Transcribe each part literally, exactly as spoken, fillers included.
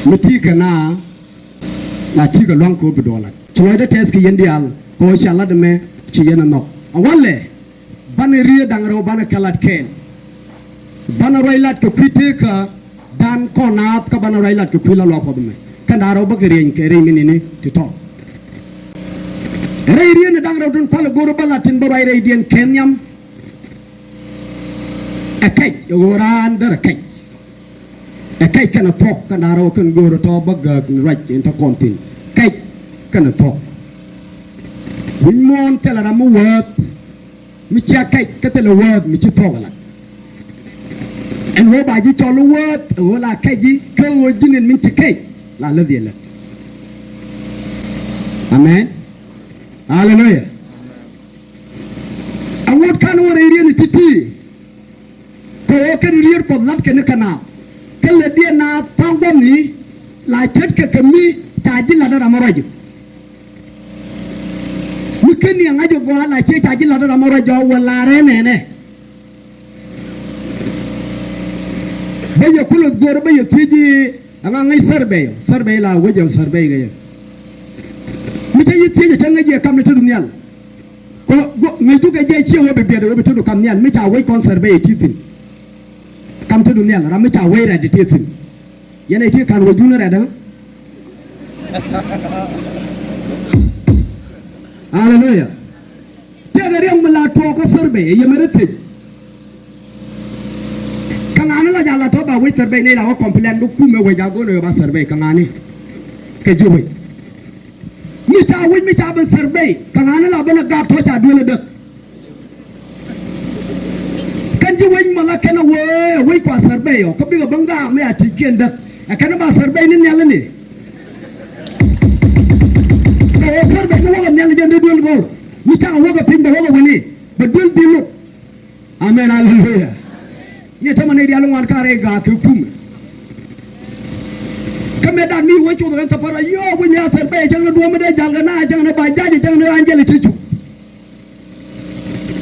Mi ti kɛ na la ti kɛ luaŋ kɛ ɣöö bi duɔl lat. Ci lɔcdä tɛth kɛ yɛn diaal kɛ ɣöö ca lat ɛmɛ ci yɛn ɛ nhɔk. A walɛ banɛ riet da̱ŋ rɛw banɛ kɛ lat kɛɛl. Banɛ ruac lat kɛ kui̱ tekä dan kɔn naath kä banɛ ruac lat kɛ kui̱ la luaak Kuɔth ɛmɛ. Kɛn da̱ŋ rɛw bä kɛ rieny kɛ rɛy mi nini ti tɔt. Rɛy riet ni da̱ŋ rɛw tin kualɛ go̱r bä lat tin bä ruac rɛydiɛn kɛ nhiam. Ɛ kɛc ɛ ɣöö raan derɛ kɛc. Ɛ kɛc kɛnɛ thuɔ̱k kɛn da̱ŋ rɛw kɛn göörä tɔ̱ bä gääk ni ruac in te kɔn thi̱n. Kɛc kɛnɛ thuɔ̱k. Wi̱c muɔ̱ɔ̱n thilɛ ram mi wäth mi cia kɛc kä thilɛ wäth mi ci thuɔ̱k ɛ lat. Ɛn ɣöö ba ji̱ cɔl i̱ wäth ɛ ɣöö la kɛc ji̱ kä ɣöö ji̱n in min ci kɛc la läth yɛ lät. Amen. Aleluya. Aŋot ka̱n wä rɛy riet ni ti̱ti̱. Kɛ ɣöö kɛn riet Kuɔth la̱tkɛ ni kɛ naath. Kä lätdiɛn naath tha̱a̱ŋ gua̱thni la ce̱tkɛ kɛ mi ca ji̱ la̱t ram ɛ ruac jɔ. Mi ken ni ɛ ŋa̱c ɛ gɔaa la ciɛ ca ji̱ la̱t ram ɛ ruac jɔ wä la rɛɛ nɛnɛ. Bä yɛ kulɛ go̱r bä yɛ thiec i̱ ɛŋa ŋäc survey, survey la wec ɛ survey kɛ yɛ. Mi cä yi thiec ɛ cä ŋäc yɛ kam ni tetdu nhial. Kɔ ŋäcdu kɛ jɛ ciɛ wä bi biɛt wä bi tetdu kam nhial mi ca wec kɔn survey ɛ ti thi̱n. Kam tetdu nhial ram mi ca wec rɛt ɛ ti thi̱n. Yɛn ɛ ti ka̱n wecdun rɛt ɛ. Aleluya. Tëëkɛ riɛk mi la tuɔɔk kä survey ɛ yɛmɛ rɛt thiec. Kä ŋa̱ni la jal a tɔ̱ ba wec survey ni la wä complain bi kumɛ wec a go̱n ɛ ba survey kä ŋa̱ni. Kɛ ji̱ wec mi ca wec mi ca ben survey kä ŋa̱ni la ben a gak tɔ̱ ca duel a däk. Kɛn ji̱ wec mɔ la kɛn a wee a wec kua survey ɔ kä bikɛ ben gak mi a ti̱ckiɛn däk. Ɛ kɛn a ba survey ni nhial ni. Kɛ wee survey ni wäkɛ nhial jɛn di duel go̱r mi cakɛ wäkɛ piny bɛ wäkɛ wini bɛ duel di luk. Amen, aleluya. Ni tämɛ ni diaal ŋuan ka rɛy gaak kɛ kumɛ. Kä mëë dak ni wec cuɔth kɛn thäpärä yio̱o̱k wi̱ny ni a thɛr bɛy cäŋ ni duɔ̱ɔ̱m mi dee jal kɛ na cäŋ ni ba ja̱c cäŋ ni an jɛl i̱ ti cuk.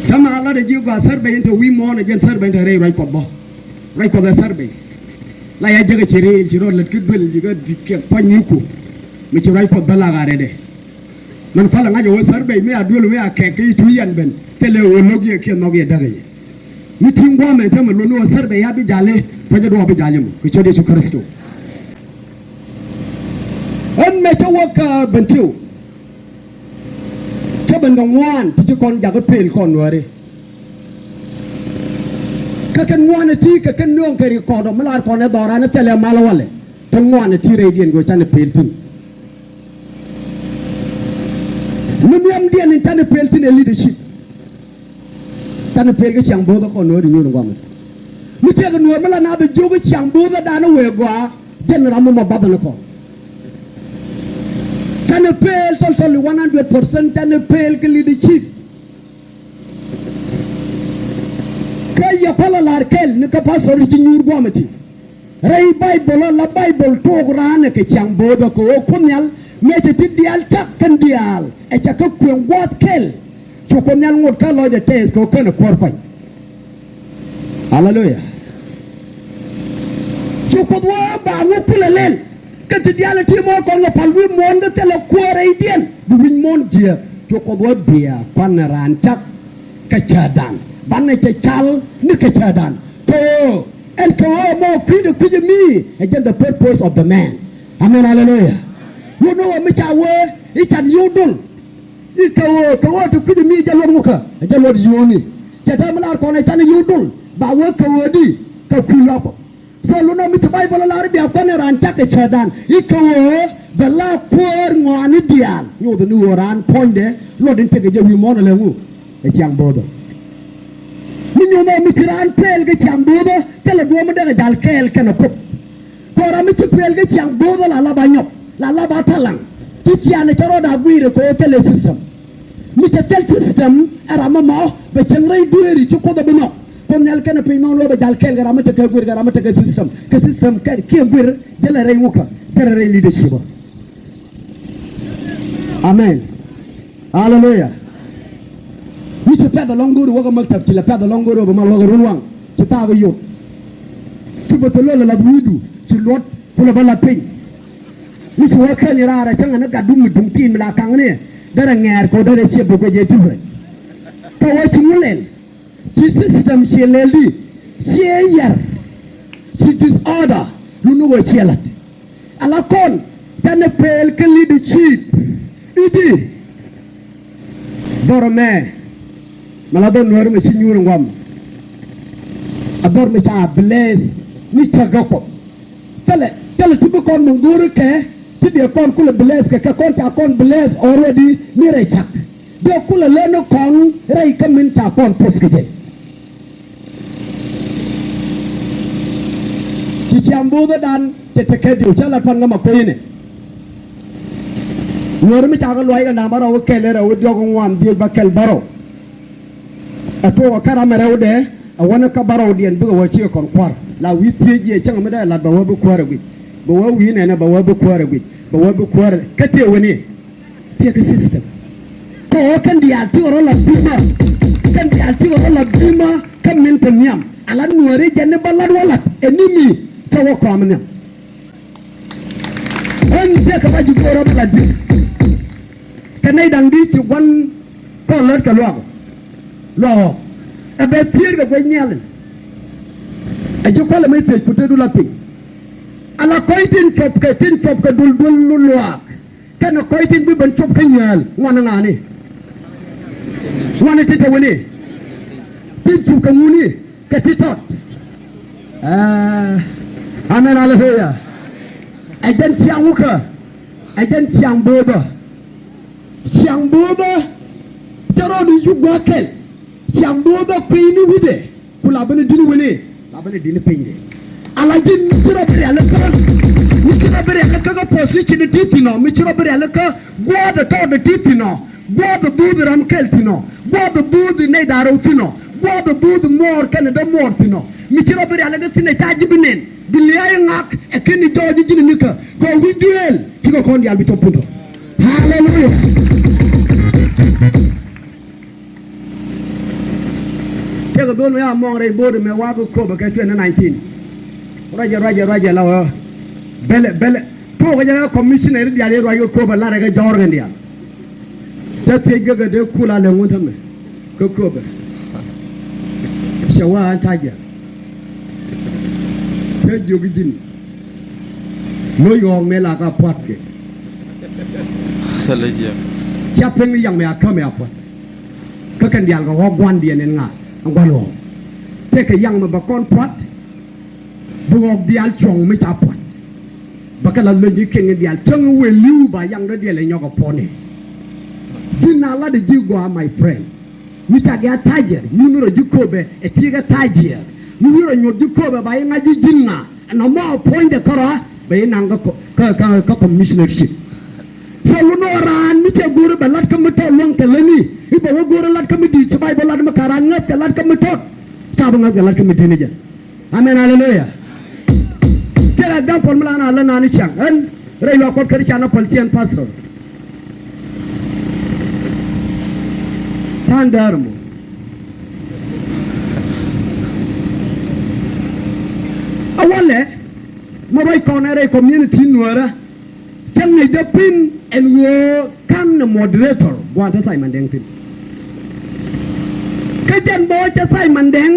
Tämɛ a lat ɛ ji̱ gɔaa thɛr bɛy in te wi̱i̱ muɔ̱ɔ̱n ɛ jɛn thɛr bɛy in te rɛy ruac Kuɔth bä. Ruac Kuɔth ɛ thɛr bɛy. La ya jek ɛ ci riil ci rɔ lät ki duel ji̱ kä di̱t kɛ puɔ̱ny ni ku. Mi ci ruac Kuɔth bä lak a rɛt ɛ. Mɛn kualɛ ŋa̱c ɛ wä thäär bɛy mi a duel mi a kɛk kä i̱ tuc yɛn ben thilɛ ɣöö lo̱k yɛ kiɛ nhɔk yɛ däk ɛ yɛ. Mi ti̱i̱ŋ gua̱a̱mɛ tämɛ luɔ̱n ni wä thäär bɛy ya bi jal i̱ puɔ̱cä duɔ̱ɔ̱p bi jal i̱ mɔ kɛ cä Yecu Kritho. Ɣän mɛ cä wä kä ben tiw. Cä ben kɛ ŋuan ti ci kɔn jakä pëël kɔn nuääri. Kä kɛn ŋuan ɛ ti kɛ kɛn nööŋ kɛ ri kɔn rɔ mi lar kɔn ɛ dhɔran ɛ thilɛ mal walɛ. Kä ŋuan ɛ ti rɛydiɛn kɛ wä canɛ pëël thi̱n. Mi nhiamdiɛn in canɛ pëël thi̱n ɛ leadership. Canɛ pëël kä ciaŋ bo̱o̱thä kɔn nuɔ̱ɔ̱ri nyuur in guamɛ. Mi tiɛɛk in nuɔ̱ɔ̱r mi la naath ɛ jiök i̱ ciaŋ bo̱o̱thä daanä wëë gɔaa jɛn ram mi mɔ bath in kɔn. Canɛ pëël tɔl tɔl i̱ one hundred percent canɛ pëël kä leadership. Kä yɛ pälä la̱r kɛl ni kä pastor ji̱ nyuur guamɛ ti. Rɛy Baibol ɔ la Baibol tuɔɔk raan ɛ kɛ ciaŋ bo̱o̱thä kɛ ɣöö Kuoth Nhial mëë cɛ ti diaal cak kɛn diaal ɛ cɛ kä kuëŋ gua̱a̱th kɛl. Cu Kuoth Nhial ŋot kä lɔcdɛ tɛɛth kɛ ɣöö känɛ kuäär pa̱ny. Aleluya. Cu Kuoth wee ba ŋu kulɛ lɛl. Kä ti diaal ɛ ti mɔ kɔn kɛ pal wi̱i̱ muɔ̱ɔ̱n kä thilɛ kuäär rɛydiɛn bi wi̱c muɔ̱ɔ̱n jiääk. Cu Kuoth wee bia kuanɛ raan cak kɛ cäätdan banɛ cɛ cal ni kɛ cäätdan. Kɛ ɣöö ɛn kɛ ɣöö mɔ kui̱dɛ kui̱cä mi ɛ jɛn the purpose of the man. Amen, aleluya. Wun ni ɣöö mi ca wee i̱ can yio̱w dul i̱ kɛ ɣöö kɛ ɣöö ti kui̱cä mi jɛ luɔt ŋukä ɛ jɛ luɔt yio̱o̱ni. Cɛ täämɛ lar kɔn ɛ can yio̱w dul ba wee kɛ ɣöö di kɛ kui̱ luaak Kuɔth. So lunɔ mi ci Baibol ɛ lar i̱ bia kuanɛ raan cak kɛ cäätdan i̱ kɛ ɣöö bɛ la kuäär ŋɔaani diaal nyothɛ ni ɣöö raan puɔ̱nydɛ luɔt in tekɛ jɛ wi̱i̱ muɔ̱ɔ̱n ɛ lɛ ŋu ɛ ciaŋ bo̱o̱thä. Mi nyuumɛ mi ci raan pëël kɛ ciaŋ bo̱o̱thä thilɛ duɔ̱ɔ̱m mi dee kɛ jal kɛɛl kɛnɛ Kuoth. Kɔn ram mi ci pëël kɛ ciaŋ bo̱o̱thä la la ba nyɔk la la ba thalaŋ. Ci ciaŋ cä rɔɔd a gui̱i̱r kɛ ɣöö thilɛ system. Mi cɛ thil system ɛ ram ɛmɔ bɛ cieŋ rɛy dueeri ci Kuoth ɛ bi nhɔk. Kuoth Nhial kɛnɛ piny nɔn wee bɛ jal kɛɛl kɛ ram mi tekɛ guir kɛ ram mi tekɛ system kɛ system kɛ kiɛ guir jälɛ rɛy ŋukä jälɛ rɛy leadership. Amen. Aleluya. Wi̱c ci pɛth ɛlɔ̱ŋ go̱o̱ri wäkä maktab ci lɛ pɛth ɛlɔ̱ŋ go̱o̱ri wäkä mal wäkä run waŋ ci thaak i̱ yot. Ci bä thil lɔl ɛ lath wi̱i̱du ci luɔt kulɛ bä lath piny. Mi ci wä kɛn i raar ɛ cäŋ ɛn ɛ gat dum mi duŋ tim la kaŋ ni derɛ ŋɛɛr kɛ wä derɛ ciɛ buk kɛ jɛ different. Kä wä ci ŋu lɛl ci system ciɛ lɛl di ciɛ yɛr ci disorder luni wä ciɛ lat. Ala kɔn tɛn ɛ pɛɛl kä leadership i̱di. Dhɔr ɛmɛ mɛ la dhɔr Nuäär mɛ ci nyuur in guam. A dhɔr mɛ ca bless ni cäk gɛ Kuɔth. Thilɛ thilɛ ti bi kɔn mɛ go̱o̱ri kɛ ti diɛ kɔn kulɛ bless kɛ kɛ kɔn ca kɔn bless already ni rɛy cak. Diɛ kulɛ leni kɔn rɛy kä min ca kɔn poth kɛ jɛ. Ci ciaŋ bo̱o̱thädan cɛ tekɛ diw cä la pan ŋämɛ kuecni. Nuäär mi cakɛ luac kɛ namba rɛw kɛl rɛw diɔk ŋuan dhiec bäkɛl bärɔw. Ɛ tuɔɔk ɛ kä ram ɛ rɛwdɛ ɛ wänä kä bärɔwdiɛn bikɛ wä cikɛ kɔn kua̱r la wi̱i̱ thiec jiɛ cäŋ mi dee lat bɛ wä bi kuäär ɛ guic bɛ wä wi̱i̱ nɛnɛ bɛ wä bi kuäär ɛ guic bɛ wä bi kuäär kä tëë wä ni. Tiek system. Kɛ ɣöö kɛn diaal ti ɣä rɔ la bimä. Kɛn diaal ti ɣä rɔ la bimä kä min te nhiam. Ala Nuääri jɛn ni bä lat wä lat ɛ ni mi cä wä kɔam nhiam. Ɣän tiek kɛ ba ji̱ go̱o̱rä bä la di̱t. Kɛ nɛy da̱ŋ di ci gua̱n kɔn lät kɛ luaak. Luaak ɣɔ̱k ɛ bɛ piëër kɛ guec nhial in. Ɛ ji̱ kualɛ mi thiec ku te du la piny. Ala kɔc tin cuɔp kɛ tin cuɔp kɛ dul dul luaak. Kɛnɛ kɔc tin bi ben cop kä nyääl ŋuan ŋaani. Ŋuan ti te wini. Tin cop kɛ ŋuni kɛ ti tɔt. Aa, amen, aleluya. Ɛ jɛn ciaŋ wukä. Ɛ jɛn ciaŋ bo̱o̱bä. Ciaŋ bo̱o̱bä. Cä rɔɔd i̱ yuk gua̱a̱k kɛl. Ciaŋ bo̱o̱bä piny ni wi̱dɛ. Ku la ben i̱ di̱t ni wen i̱ la ben i̱ di̱t ni piny i̱. Ala ji̱n mi ci rɔ bi rialikä, mi ci rɔ bi rialikä kä position i̱ ti thi̱n ɔ, mi ci rɔ bi rialikä gua̱a̱th ɛ tɔɔt i̱ ti thi̱n ɔ, gua̱a̱th ɛ buuth i̱ ram kɛl thi̱n ɔ, gua̱a̱th ɛ buuth i̱ nɛy da̱ŋ rɛw thi̱n ɔ, gua̱a̱th ɛ buuth i̱ muɔɔr kɛnɛ dämuɔɔr thi̱n ɔ, mi ci rɔ bi rialikä thi̱n ɛ ca ji̱ bi nɛn bi lia̱a̱ i̱ ŋak ɛ ken i̱ jɔɔc i̱ ji̱n i̱ nikä kɛ wi̱c duëël cikɛ kɔn diaal bi cop thi̱n tɔ. Haleluya. Tëëkɛ dhol mi ya mɔŋ rɛy bo̱o̱t ɛmɛ wakä Köpɛ kɛ twenty nineteen. Ruacɛ, ruacɛ, ruacɛ la ɣöö bɛlɛ, bɛlɛ. Tuɔɔkɛ jɛ kä commissioner diaal i̱ ruac kä Köpɛ larɛ kɛ jɔ̱ɔ̱r kɛn diaal. Cä thiec gäkä dee kul a lɛ ŋun tämɛ kä Köpɛ. Cɛ wä an ta̱a̱ jiɛn. Cä jiök i̱ ji̱n lo̱c ɣɔɔk mëë la ka pua̱tkɛ. Thilɛ jiɛn. Ca piŋ ni yaŋ mɛ a kämɛ a pua̱t. Kä kɛn diaal kɛ ɣɔ̱k gua̱ndiɛn ɛn ŋa ɛn gua̱n ɣɔ̱ɔ̱k. Tëëkɛ yaŋ mɛ bɛ kɔn pua̱t. Bi ɣɔ̱ɔ̱k diaal cuɔ̱ŋ mi ca pua̱t. Bɛ kɛ la leny i̱ kɛn diaal cäŋ i̱ wëë li̱w ba yaŋ dɔ̱diɛl ɛ nyɔk ɛ puɔ̱ni. Ji̱n a lat ɛ ji̱ gɔaa my friend. Mi ca gɛ a ta̱a̱ jiɛn mi wi̱n rɔ ji̱ Köpɛ ɛ ti̱i̱ kɛ ta̱a̱ jiɛn mi wi̱n rɔ nyuɔ̱th ji̱ Köpɛ ba i̱ ŋa̱c ji̱ ji̱n ŋa. Ɛn nɔmɔ a puɔ̱nydɛ kärɔa bɛ i̱ naŋ kä, kä, kä, kä commissionership. So wun ɣöö raan mi cɛ go̱o̱ri bɛ lat kä mi tɔt luäŋ kɛ lätni i̱ bɛ wä go̱o̱ri lat kä mi di̱i̱t ci Bayböl lat mi ka̱n raan ŋäth kɛ lat kä mi tɔt. Ca bi ŋäth kɛ lat kä mi di̱i̱t ni jɛ. Amen, aleluya. Tëëkɛ example mi la na lät naan i̱ ciaŋ ɣän rɛy luaak Kuɔth kä ri ca nɔ päl ciɛn pastor. Ta̱a̱n däär mɔ. A walɛ mɔ ruac kɔn ɛ rɛy community Nuäärä. Cä ŋäcdä pi̱n ɛn ɣöö ka̱n ɛ moderator gua̱a̱n te Simon Dɛŋ thi̱n. Kä jɛn bä cä Simon Dɛŋ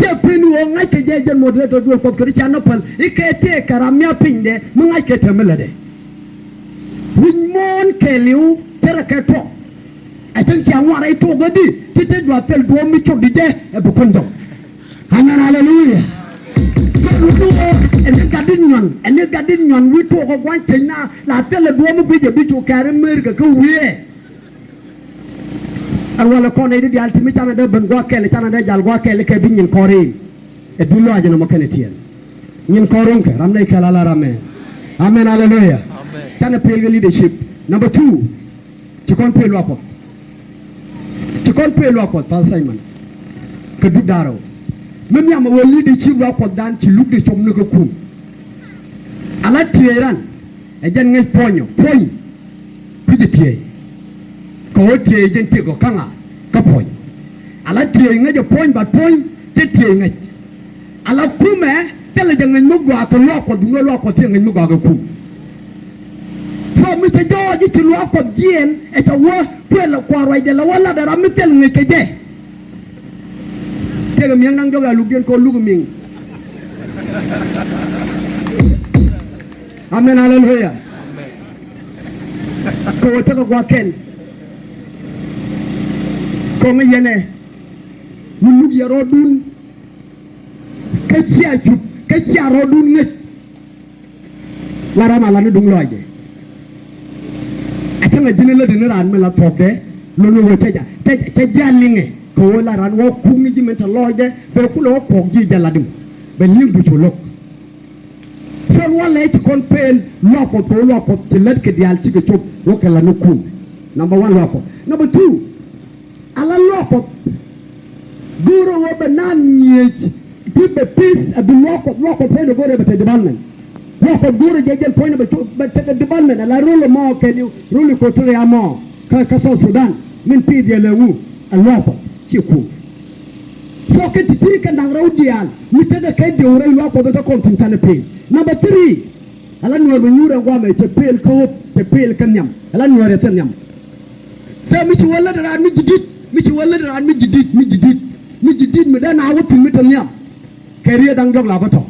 cɛ pi̱n ɣöö ŋa̱ckɛ jɛ jɛn moderator duël Kuɔth kɛ ri ca nɔ päl i̱ kɛ tëëkɛ ram mi a pinydɛ mi ŋa̱ckɛ te mi lätdɛ. Wi̱c muɔ̱ɔ̱n kɛɛliw tërɛ kɛ tuɔk. Ɛ cäŋ cia ŋuan rɛy tuɔk ɛ di ci te duath thil duɔ̱ɔ̱m mi cot di jɛ ɛ bi kuän jɔk. Amen, aleluya. So wuni wä ɛn ni gat di nyuan, ɛn ni gat di nyuan wi̱i̱ tuɔɔk ɛ gua̱ny ceny na la thilɛ duɔ̱ɔ̱m mi guic ɛ bi cu kɛɛr i̱ Merikɛ kä wiee. Ɛn walɛ kɔn nɛy di diaal ti mi canɛ dee ben gua̱a̱k kɛl, canɛ dee jal gua̱a̱k kɛl kɛ bi nyin kɔn ri̱i̱ŋ. Ɛ duŋ lɔaac ɛn ɛmɔ kɛnɛ tiɛɛl. Nyin kɔn ruŋkɛ ram nɛy kɛl a la ram ɛ. Amen, aleluya. Amen. Canɛ pɛl kɛ leadership. Number two. Ci kɔn pee luaak Kuɔth. Ci kɔn pee luaak Kuɔth, Pastor Simon. Kɛ dup da̱ŋ rɛw. Mi nhiam ɛ ɣöö leadership luaak Kuɔthdan ci luk di cop ni kä kum. Ala tiee ran ɛ jɛn ŋäc puɔ̱ny ɔ, puɔ̱ny. Kui̱c ɛ tiee. Kɛ ɣöö tiee jɛn tiek ɔ kä ŋa kä puɔ̱ny. Ala tiee ŋäc ɛ puɔ̱ny, but puɔ̱ny cɛ tiee ŋäc. Ala kumɛ thilɛ jɛ ŋäc mi gɔaa kɛ luaak Kuɔth, duundɛ luaak Kuɔth thiee ŋäc mi gɔaa kɛ kum. Mi cɛ jɔɔc i̱ ci luaak Kuɔth jiɛɛn ɛ cɛ wä kuël ɛ kua̱r ruacdɛ lɛ wä lat ɛ ram mi thil ŋäc kɛ jɛ. Tëëkɛ mi̱eŋ da̱ŋ jɔk a lukdiɛn kɛ ɣöö luk mi̱eŋ. Amen, aleluya. Kɛ ɣöö tekɛ gua̱a̱th kɛl kɔŋ yɛnɛ mi luk yɛ rɔɔdun. Kä cia cup kä cia rɔɔdun ŋäc. La ram a la ni duŋ lɔcdɛ. A cäŋ a ji̱n lätdɛ ni raan mi la thuɔ̱kdɛ. Lon wee cä ja cä ja liŋɛ kɛ ɣöö la raan wä kuk ni ji̱ min te lɔcdɛ. Bɛ kulɛ wä kuɔk ji̱ jɛ lat i̱m bɛ li̱eŋdu cu lo̱k. Cɔl walɛ ci kɔn peen luaak Kuɔth kɛ ɣöö luaak Kuɔth ci lät kɛ diaal cikɛ cop wä kɛ la ni kum. Number one luaak Kuɔth. Number two. Ala luaak Kuɔth go̱o̱rä wä bɛ naan ŋi̱eec ti bɛ peace a bi luaak Kuɔth, luaak Kuɔth puɔ̱nydɛ go̱o̱rä bɛ te development. Luaak Kuɔth go̱o̱rä jɛ jɛn puɔ̱nydɛ bɛ cu bɛ tekɛ development ala rol ɛmɔ kɛɛliw rol Equatoria mɔ kä kä South Sudan min pi̱i̱th yɛ lɛ ŋu ɛ luaak Kuɔth ci kuum. So kɛ ti̱ti̱ kɛ da̱ŋ rɛw diaal mi tekɛ kɛ diɛw rɛy luaak Kuɔth kä kɔn thi̱n canɛ peel. Number three. Ala nuäär bɛ nyuur ɛn guamɛ cɛ peel kä ɣöp cɛ peel kä nhiam ala nuäär ɛ thil nhiam. Te mi ci wä lät raan mi ji̱ di̱t mi ci wä lät raan mi ji̱ di̱t mi ji̱ di̱t mi ji̱ di̱t mi dee na wä thi̱n mi te nhiam. Kɛ riet da̱ŋ jɔk la bä tɔ̱.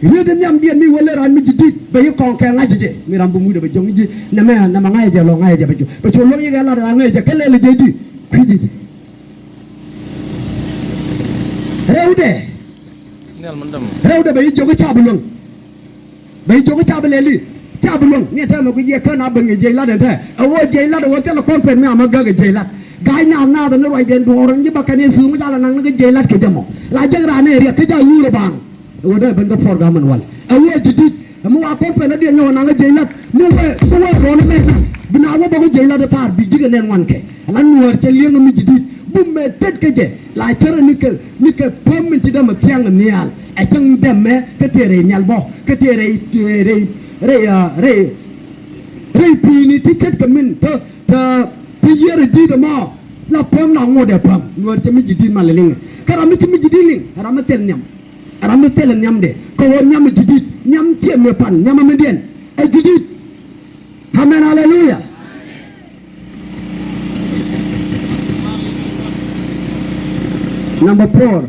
Riet in nhiamdiɛn mi wä lät raan mi ji̱ di̱t bɛ yi kɔŋ kɛ ŋa̱c jɛ mi ram bi mucdɛ bɛ jɔŋ ji̱ nɛmɛ nɛmɛ ŋa̱c jɛ lɔ ŋa̱c jɛ bɛ jɔŋ bɛ cu luɔ̱ŋ yikɛ lat raan ŋa̱c jɛ kɛ lɛl jɛ di kui̱c jɛ. Rɛwdɛ. Rɛwdɛ bɛ yi jiök i̱ ca bi luäŋ. Bɛ yi jiök i̱ ca bi lɛli ca bi luäŋ ni ɛn tɛmɛ guic yɛ kän a ben kɛ jiɛc lat ɛn tɛ ɛ ɣöö jiɛc lat ɛ ɣöö thilɛ kɔn pɛn mi amä gäk ɛ jiɛc lat. Ga̱a̱c naath naath ni ruacdɛn duɔ̱ɔ̱r in ji̱ bä kɛn Yecu mi ca lɛ naŋ ni kɛ jiɛc lat kɛ jɛ mɔ la jek raan ɛ riɛk kä ca yuur ɛ baaŋ. Ɛ ɣöö dee ben kä program ɛn wal ɛ ɣöö ji̱ di̱t. Ɛ mi wa kɔn pɛn a diɛ nyɔk naŋ a jiɛc lat mi wee mi wee rɔɔn mɛ bi na wä bä kä jiɛc lat ɛ pa̱a̱r bi ji̱ kɛ nɛn ŋuan kɛ. Ala nuäär cɛ li̱eŋ mi ji̱ di̱t bum mɛ tet kä jɛ la cärɛ ni kɛ ni kɛ päm min ti dämɛ thia̱ŋ nhial. Ɛ cäŋ dämɛ kä tëë rɛy nhial bä kä tëë rɛy rɛy rɛy rɛy rɛy pi̱i̱ni ti tet kɛ min tä tä ti yier ɛ di̱t ɛmɔ. La päm na ŋot ɛ päm nuäär cɛ mi ji̱ di̱t mal ɛ liŋɛ kä ram mi ci mi ji̱ di̱t liŋ ɛ ram mi thil nhiam. Ram mi thilɛ nhiamdɛ kɛ ɣöö nhiam ɛ ji̱ di̱t nhiam ciɛ mëë pan nhiam ɛ mëëdiɛn ɛ ji̱ di̱t. Amen, aleluya. Number four.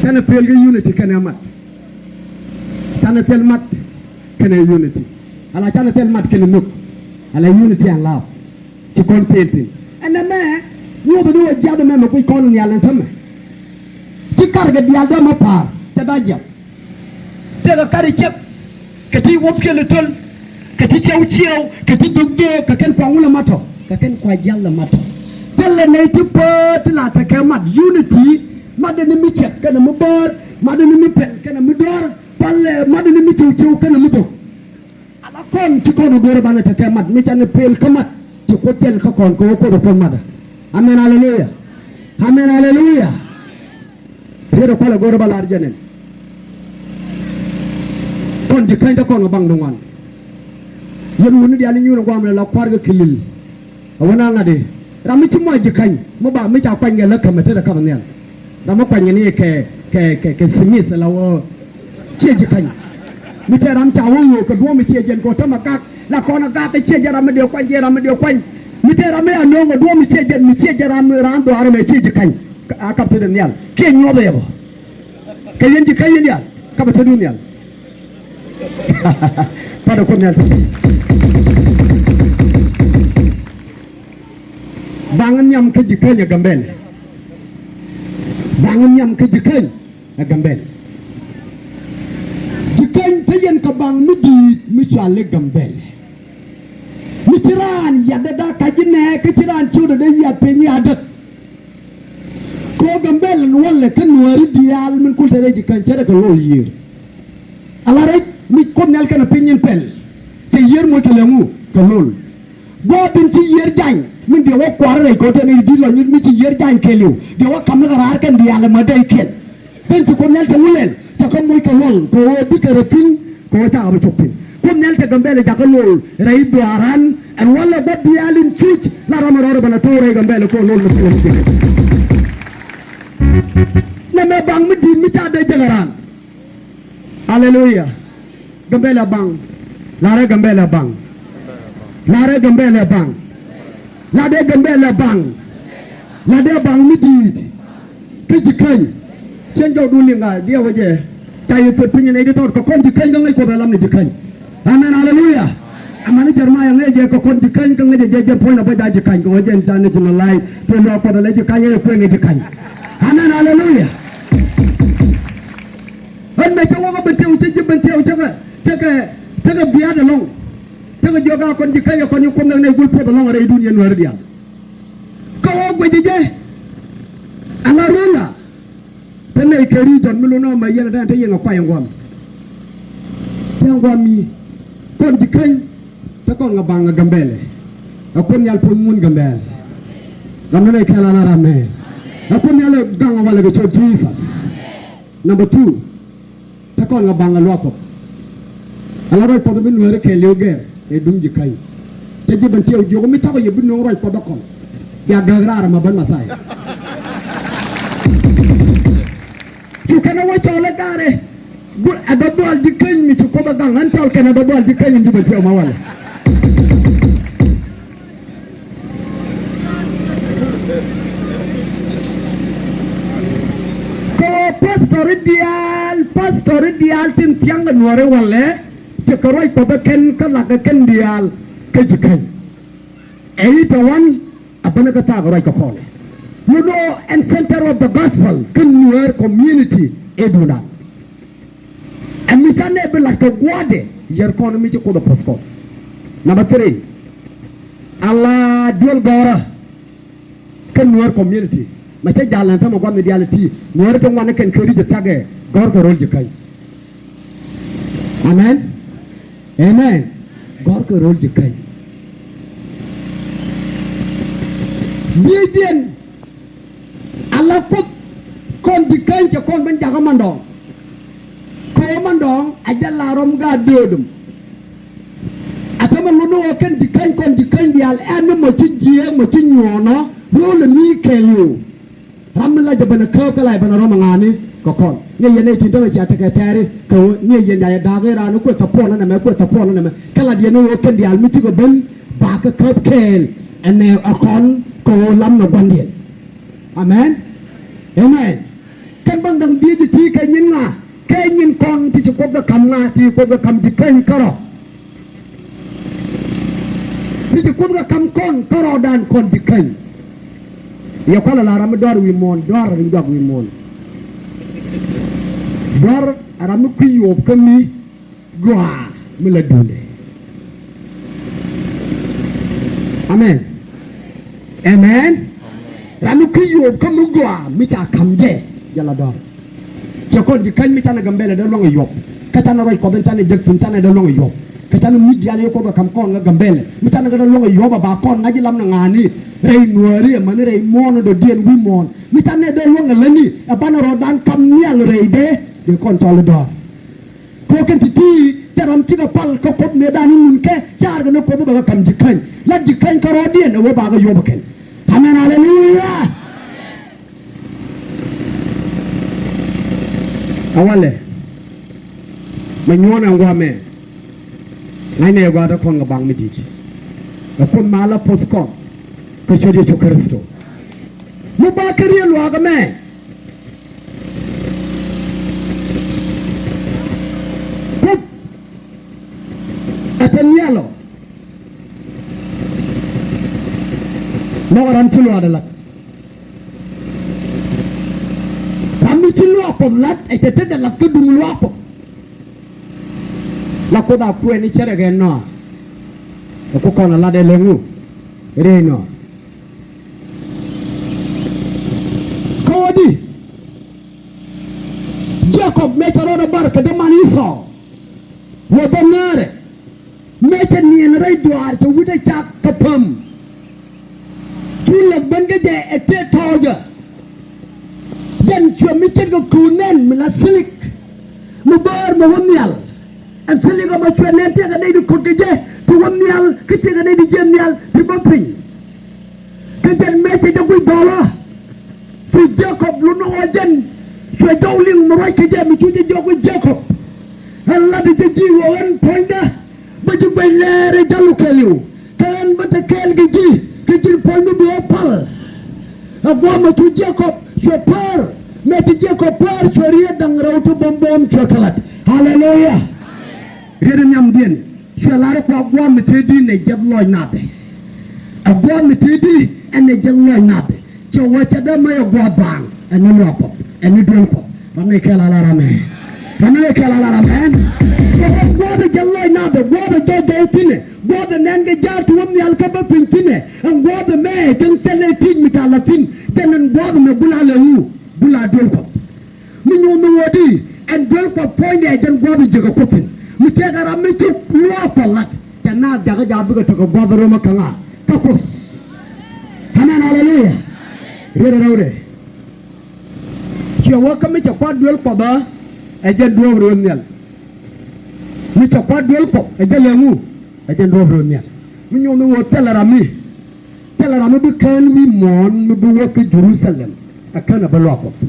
Canɛ pɛl kɛ unity kɛnɛ mat. Canɛ thil mat kɛnɛ unity. Ala canɛ thil mat kɛnɛ nhök. Ala unity and love. Ci kɔn pɛl thi̱n ɛn ɛmɛ. Nyuɔth ni wä jiath ɛmɛ mɛ kui̱ kɔn nhial ɛn tämɛ. Ci karkɛ diaal dämɛ pa̱a̱r cɛ da̱ jiath. Tëëkɛ kari cɛk kɛ ti wop kiɛl itöl kɛ ti cɛw ciɛw kɛ ti dök döök kɛ kɛn kuaŋ wulɛ matɔ kɛ kɛn kua jiath lɛ matɔ. Thilɛ nɛy ti päät ti la tekɛ mat unity. Matdɛ ni mi cɛk kɛnɛ mi bäär matdɛ ni mi pɛl kɛnɛ mi duaar. Palɛ matdɛ ni mi cɛw cɛw kɛnɛ mi dök. Ala kɔn ci kɔn ɛ go̱o̱rɛ banɛ tekɛ mat mi canɛ pel kä mat. Ci Kuoth thil kä kɔn kɛ wä Kuoth ɛ puɔ̱n matdä. Amen, aleluya. Amen, aleluya. Riet ɛ kualɛ go̱o̱rɛ ba lar jɛn ɛn. Kɔn ji̱ käny te kɔn kɛ baŋ ni ŋuan. Yɛn wutni diaal i̱ nyuur ɛ guam ni la kua̱r kɛ kilil. A wä na ŋa̱t i̱ ram mi ci muac ji̱ ka̱ny mi ba mi ca kuany kɛ lä kämɛ tetdɛ kap nhial. Ram mi kuany kɛ ni kɛ kɛ kɛ kɛ thimith la wä. Ciɛ ji̱ ka̱ny mi tëë ram ca wä ɣöö kɛ duɔ̱ɔ̱m mi ciɛ jɛn kɛ wä tämɛ gak la kɔn a gak kɛ ciɛ jɛ ram mi dee kuany ciɛ ram mi dee kuany. Mi tëë ram mi a nööŋ kɛ duɔ̱ɔ̱m mi ciɛ jɛn mi ciɛ jɛ ram mi raan duaar ɛmɛ ciɛ ji̱ ka̱ny. A kap tetdɛ nhial kiɛ nyuɔth ɛ yɛ bä. Kɛ yɛn ji̱ ka̱ny yɛn diaal kap tetdu nhial. Pa̱t ɛ Kuoth nhial. Baŋ nhiam kä ji̱ käny ɛ Gambɛl. Baŋ nhiam kä ji̱ käny ɛ Gambɛl. Ji̱ käny te yɛn kɛ baŋ mi di̱i̱t mi cɔal i̱ Gambɛl. Mi ci raan yatdɛ da̱ ka̱c inɛ kä ci raan ciötdɛ dee yat piny i̱ adäk. Kɛ ɣöö Gambɛl ɛn walɛ kä nuääri diaal min kul te rɛy ji̱ käny cärɛ kɛ luɔl yiëër. Ala rɛc mi Kuoth nhial kɛnɛ piny in pɛl. Kɛ yiëër moc kɛ lɛ ŋu kɛ luɔl. Gua̱a̱th in ci yiëër jany min diɛ wä kua̱r rɛc kɛ ɣöö tɛn i̱ di̱t lɔny mi ci yiëër jany kɛɛliw diɛ wä ka̱m ni kɛ raar kɛn diaal ɛmɔ dɛykiɛn. Pɛn ci Kuoth nhial cɛ wulɛl cɛ kɛ moc kɛ luɔl kɛ ɣöö bikɛ rɔ thi̱n. Kɛ ɣöö cakɛ bi cop thi̱n Kuoth nhial cɛ Gambɛl jakä lo̱o̱l rɛy dhuaaran. Ɛn walɛ gua̱th diaal in cuc la ram ɛ rɔɔdɛ bɛ lɛ to̱o̱r rɛy Gambɛl kɛ ɣöö lo̱o̱l mi thi̱n. Nɛmɛ baŋ mi di̱i̱t mi ca dee jek ɛ raan. Aleluya. Gambɛl ɛ baŋ. Lar ɛ Gambɛlɛ baŋ. Lar ɛ Gambɛlɛ baŋ. Lar ɛ Gambɛlɛ baŋ. Lar ɛ baŋ mi di̱i̱t. Kä Ji̱käny. Cieŋ jɔwdu liŋ a diɛw ɛ jɛ. Ca yɛ thöt piny nɛy ti tɔt kɛ kɔn Ji̱käny kä ŋäc Kuoth ɛ lam ni Ji̱käny. Amen, aleluya. Amäni Jɛrmaya ŋäc jɛ kɛ kɔn Ji̱käny kä ŋäc jɛ jɛ puɔ̱ny na bä ja Ji̱käny kɛ ɣöö jɛn ca ni Ji̱ Malay. Te luaak Kuɔth ɛ lɛ Ji̱käny ɛ kuɛn ni Ji̱käny. Amen, aleluya. Ɣän mɛ cä wä kä Bentiu, cä ji̱ Bentiu, cä kɛ, cä kɛ, cä kɛ biaat ɛlɔ̱ŋ. Cä kɛ jiök a kɔn Ji̱käny ɛ kɔn i̱ kuɔth nɛk nɛy gul puɔth ɛlɔ̱ŋ rɛy duniya Nuääri diaal. Kä ɣöö guɛcɛ jɛ ala rööla. Te nɛy kɛ region mi lun ɣä mɛ yɛn ɛ te yɛn ɛ kuay ɛn guam. Te ɛn guam mi kɔn Ji̱käny te kɔn ŋa baŋ ɛ Gambɛlɛ. Ɛ Kuoth Nhial puɔ̱ny mun Gambɛlɛ. Ram ni nɛy kɛl ala ram mɛ. Ɛ Kuoth Nhial ɛ gaŋ ɛ walɛ kɛ cot Jesus. Number two. Te kɔn ŋa baŋ ɛ luaak Kuɔth. Ala ruac Kuɔth mi Nuääri kɛɛliw gɛr ɛ duŋ Ji̱käny. Te ji̱ Bentiu jiök mi cakɔ yɛ bi nööŋ ruac Kuɔth ɛ kɔn. Bia gäk raar ɛmɛ ben Mɛthia. Cu kɛn ɛ wä cɔl ɛ gaarɛ. Ɛ dɔ̱dual Ji̱käny mi ci Kuoth ɛ gaŋ ɣän cɔl kɛn ɛ dɔ̱dual Ji̱käny in ji̱ Bentiu ma walɛ. Kɛ ɣöö pastori diaal, pastori diaal tin thia̱ŋ kɛ Nuääri walɛ, cɛ kɛ ruac Kuɔth ɛ kɛn kä lakä kɛn diaal kä Ji̱käny. Ɛ i̱ tɛ wan a bänä kä thaak ruac kɛ kɔn. Lun ɣöö ɛn center of the gospel kä Nuäär community ɛ duundan. Ɛ mi ca nɛ bi lat kɛ gua̱a̱thdɛ yɛr kɔn mi ci Kuoth ɛ poth kɔn. Number three. Ala duel gɔ̱rä kä Nuäär community. Mɛ cä jal ɛn tämɛ gua̱th mi diaal ɛ ti Nuäär ti ŋuan ni kɛn kɛ ri̱c ɛ thiakɛ gɔ̱r kɛ ro̱l Ji̱käny. Amen. Amen. Gɔ̱r kɛ ro̱l Ji̱käny. Bieydiɛn. Ala Kuoth kɔn Ji̱käny cɛ kɔn ben jakä mandɔɔŋ. Kɛ ɣöö mandɔɔŋ a jɛ la rɔm gaat döödäm. A tämɛ luni ɣöö kɛn Ji̱käny kɔn Ji̱käny diaal ɛn ni mɔ ci jiääk mɔ ci nyuɔɔnɔ ro̱l ɛ mi kɛɛliw. Ram mi la jɛ ben ɛ kääp kä la jɛ ben ɛ rɔm ɛ ŋa̱a̱ni kɛ kɔn. Ni yɛn nɛy tin tämɛ cia tekɛ tɛɛri kɛ ɣöö ni yɛn ca yɛ da̱a̱k i̱ raan ni kuɛ thapuɔn ɛn ɛmɛ kuɛ thapuɔn ɛn ɛmɛ. Kä lat yɛn ni ɣöö kɛn diaal mi cikɛ ben bakɛ kääp kɛɛl ɛnɛ ɛ kɔn kɛ ɣöö lam nɔ gua̱ndiɛn. Amen. Amen. Kɛn baŋ da̱ŋ diec ti kɛ nyin ŋa, kɛ nyin kɔn ti ci Kuoth kɛ ka̱m ŋa, ti Kuoth kɛ ka̱m Ji̱käny kärɔ̱. Ti ci Kuoth kɛ ka̱m kɔn kärɔ̱dan kɔn Ji̱käny. Yɛ kualɛ la ram mi dɔ̱a̱r wi̱i̱ muɔ̱ɔ̱n, dɔ̱a̱r ram mi juak wi̱i̱ muɔ̱ɔ̱n. Dɔ̱a̱r ram mi kui̱ yuɔp kä mi gɔaa mi la duundɛ. Amen. Amen. Ram mi kui̱ yuɔp kä mi gɔaa mi ca ka̱m jɛ, jɛ la dɔ̱r. Cɛ kɔn Ji̱käny mi canɛ Gambɛlɛ dee luäŋ ɛ yuɔp. Kä canɛ ruac Kuɔth in canɛ jek thi̱n canɛ dee luäŋ ɛ yuɔp. Kä canɛ muc diaal yɛ Kuoth kɛ ka̱m kɔn kä Gambɛlɛ. Mi canɛ kɛ dee luäŋ ɛ yuɔp ɛ ba kɔn ŋa̱c i̱ lam ni ŋa̱a̱ni rɛy Nuääri ɛ mäni rɛy muɔ̱ɔ̱n ɛ dɔ̱diɛn wi̱i̱ muɔ̱ɔ̱n. Mi canɛ dee luäŋ ɛ lätni ɛ banɛ rɔɔdan ka̱m nhial rɛydɛ. Dee kɔn cɔl i̱ dɔ̱r. Kɛ ɣöö kɛn ti̱ti̱ te ram cikɛ pal kä Kuoth mëëdan in wun kɛ ca̱a̱r kɛ ni Kuoth bɛ kɛ ka̱m Ji̱käny. La Ji̱käny kärɔɔdiɛn ɛ wee bakɛ yop ɛ kɛn. Amen, aleluya. A walɛ mɛ nyuɔ̱ɔ̱n ɛn gua̱a̱mɛ. Ŋa̱cnɛ yɛ gɔaa te kɔn kɛ baŋ mi di̱i̱t. Ɛ Kuoth ma la poth kɔn kä ciöt Yecu Kritho. Mi ba kä riet luaak ɛmɛ. Kuoth ɛ te nhial ɔ. Nhɔk ram ci luaak dee lat. Ram mi ci luaak Kuɔth lat ɛ cɛ te dee lat kä duŋ luaak Kuɔth. La Kuoth a kuɛn i̱ cärɛ kɛ Nɔa. Ɛ ku kɔn a lat ɛ lɛ ŋu rɛy Nɔa. Kä wä di Jacob mëë cɛ rɔɔdɛ bar kɛ däman Esau. Wä bä ŋäärɛ mëë cɛ niɛn rɛy duaar cɛ wi̱cdɛ cak kɛ päm. Cu lɛk ben kä jɛ ɛ tëë tɔɔcä. Jɛn cuɛ mi ce̱tkɛ köök nɛn mi la thilik. Mi bäär mi wä nhial. Ɛn thilik ɛmɔ cuɛ nɛn tëëkɛ nɛy di ko̱t kɛ jɛ ti wä nhial kä tëëkɛ nɛy di jiɛn nhial ti bä piny. Kä jɛn mëë cɛ jɛ guic dhɔlä. Cu Jacob lun ɣɔɔ jɛn cuɛ jɔw liŋ mi ruac kɛ jɛ mi cu jɛ jɔk wi̱c Jacob. Ɛn lat jɛ ji̱ ɣöö ɛn puɔ̱nydä. Bä Kuec lɛɛr ɛ jalu kɛɛliw. Kɛ ɣän bä te kɛɛl kɛ ji̱, kɛ ji̱n puɔ̱ny mi bi ɣä pal. Ɛ gua̱a̱th mɛ cu Jekɔb cuɛ päär, mëë ci Jekɔb päär cuɛ riet da̱ŋ rɛw ti buɔ̱m buɔ̱m cuɛ kɛ la̱t. Haleluya. Riet in nhiamdiɛn cuɛ lar ɛ kua gua̱a̱th mɛ tëëdi nɛ jɛth lɔc nathɛ. Ɛ gua̱a̱th mɛ tëëdi ɛn nɛ jɛth lɔc nathɛ. Cɛ wä cɛ dee mɛ yɛ gua̱a̱th baaŋ ɛn ni luaak Kuɔth ɛn ni duel Kuɔth. Ram ni kɛl a lar amɛn. Ram ni kɛl a lar amɛn. Cɛ wä gua̱a̱th ɛ jɛth lɔc nathɛ, gua̱a̱th ɛ jɔw jɔw thi̱nɛ, gua̱a̱th ɛ nɛn kɛ ja̱a̱t ti wä nhial kä bä piny thi̱nɛ. Ɛn gua̱a̱th ɛmɛ jɛn thilɛ ti̱c mi ca la̱t thi̱n. Jɛn ɛn gua̱a̱th ɛmɛ bula lɛ wu, bula duel Kuɔth. Mi nyuuth mi ɣöödi ɛn duel Kuɔth puɔ̱nydɛ jɛn gua̱a̱th ɛ jiäkä Kuoth thi̱n. Mi tëëkɛ ram mi cuk luaak Kuɔth la̱t, cɛ naath jakä jaak bikɛ tekɛ gua̱a̱th ɛ ro̱mä kä ŋa? Kä Kuoth. Amen, aleluya. Riet ɛ rɛwdɛ. Cuɛ wä kä mi cɛ kua̱r duel Kuɔth ɛ, ɛ jɛn duɔ̱ɔ̱p rööl nhial. Mi cɛ kua̱r duel Kuɔth ɛ jɛn lɛ ŋu? Ɛ jɛn duɔ̱ɔ̱p rööl nhial. Mi nyuɔ̱th mi ɣöö thilɛ ram mi, thilɛ ram mi bi kään wi̱i̱ muɔ̱ɔ̱n mi bi wä kä Jɛ-ru-tha-lɛm ɛ kän ɛ bä luaak Kuɔth.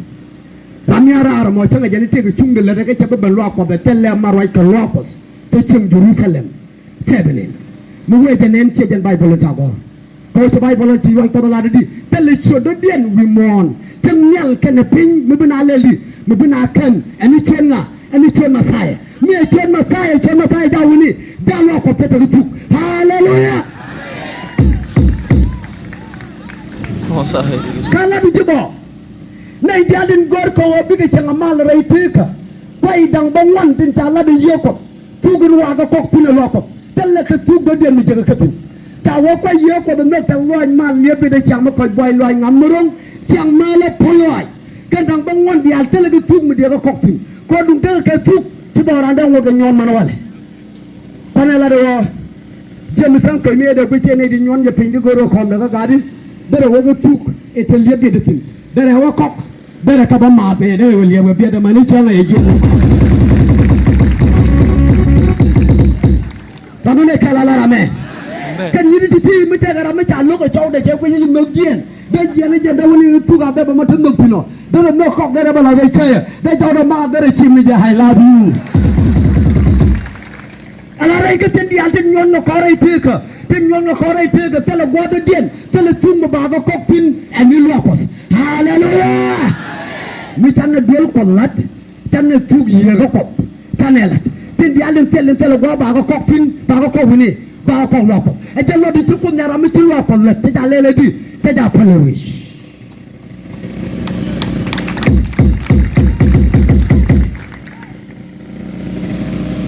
Ram mi a raar mɔ cäŋɛ jɛn i̱ tëëkɛ cuŋdɛ lätdɛ kä cɛ bi ben luaak Kuɔth ɛ thilɛ ma ruac kɛ luaak Kuɔth. Te cieŋ Jɛ-ru-tha-lɛm. Cɛ bi nɛn. Mi wee jɛ nɛn ciɛ jɛn Bayböl in ta̱a̱ gɔ̱r. Kɛ ɣöö ci Bayböl in ci Ruac Kuɔth ɛ lat i̱di, thilɛ ciötdädiɛn wi̱i̱ muɔ̱ɔ̱n cäŋ nhial kɛnɛ piny mi bi na lɛl i̱di, mi bi na kän ɛn i̱ ciöt ŋa? Ɛn i̱ ciöt Mɛthia. Mi ɛ ciöt Mɛthia, ciöt Mɛthia ja̱ wi̱ni, ja̱ luaak Kuɔth te te kä thuk. Haleluya. Kä lat i̱ ji̱ bɔ nɛy diaal in gör kɛ ɣöö bikɛ cieŋ a mal rɛy tëëkä. Kuay da̱ŋ bäŋuan tin ca lat i̱ Yiëë Kuɔth. Thuk in wakä kɔk thi̱n ɛ luaak Kuɔth. Thilɛ kɛ thuk dɔ̱diɛn mi jekɛ kä thi̱n. Ca wä kuac Yiëë Kuɔth ɛ nhök tɛ̈th lɔaac mal liep in ɛ ciaŋ mi kɔc buay lɔaac ŋa̱th mi ro̱ŋ. Ciaŋ mal ɛ puɔ̱ny lɔaac. Kɛn da̱ŋ bäŋuan diaal thilɛ kɛ thuk mi diɛkɛ kɔk thi̱n. Kɔn duŋ tekɛ kɛ thuk ti bɔɔran dee ŋuɔ̱t kɛ nyuɔ̱ɔ̱n man walɛ. Kuanɛ latdɛ ɣöö James Tha̱a̱ŋ Kuec mi ɛ dee guic cɛ nɛy di nyuɔ̱n jɛ piny di go̱o̱r ɣöö kɔm dee kä gaatdi. Derɛ wä kɛ thuk ɛ te liep diet thi̱n. Derɛ wä kɔk. Derɛ kä bä maath ɛ dee wä liɛp wä biɛt ɛmɛ ni cäŋ ɛ ji̱. Tɔ̱ ni nɛ kɛl a lar amɛ. Amen. Kɛn nyi̱t ti ti mi tekɛ ram mi ca lo̱k ɛ cɔwdɛ cɛ guic i̱ nhök jiɛn. Dee jiɛn i̱ jɛn dee wä ni thuk a bɛ bä ma te nhök thi̱n ɔ. Derɛ nhök kɔk derɛ bä la rɛy cäyɛ. Dee jɔwdɛ maath derɛ cim ni jɛ I love you. Ala rɛy kä tin diaal tin nyuɔ̱n kɛ kɔn rɛy tëëkä, tin nyuɔ̱n kɛ kɔn rɛy tëëkä, thilɛ gua̱a̱th dɔ̱diɛn, thilɛ thuk mi bakɛ kɔk thi̱n, ɛn ni luaak Kuɔth. Haleluya! Mi canɛ duel Kuɔth la̱t, canɛ thuk Yiëë kä Kuɔth, canɛ la̱t. Tin diaal tin thil, tin thilɛ gua̱a̱th bakɛ kɔk thi̱n, bakɛ kɔk wi̱ni, bakɛ kɔk luaak Kuɔth. Ɛ jɛn luɔt in ci Kuoth Nhial ram mi ci luaak Kuɔth la̱t, te ca lɛl ɛ di, te ca päl ɛ ruëëc.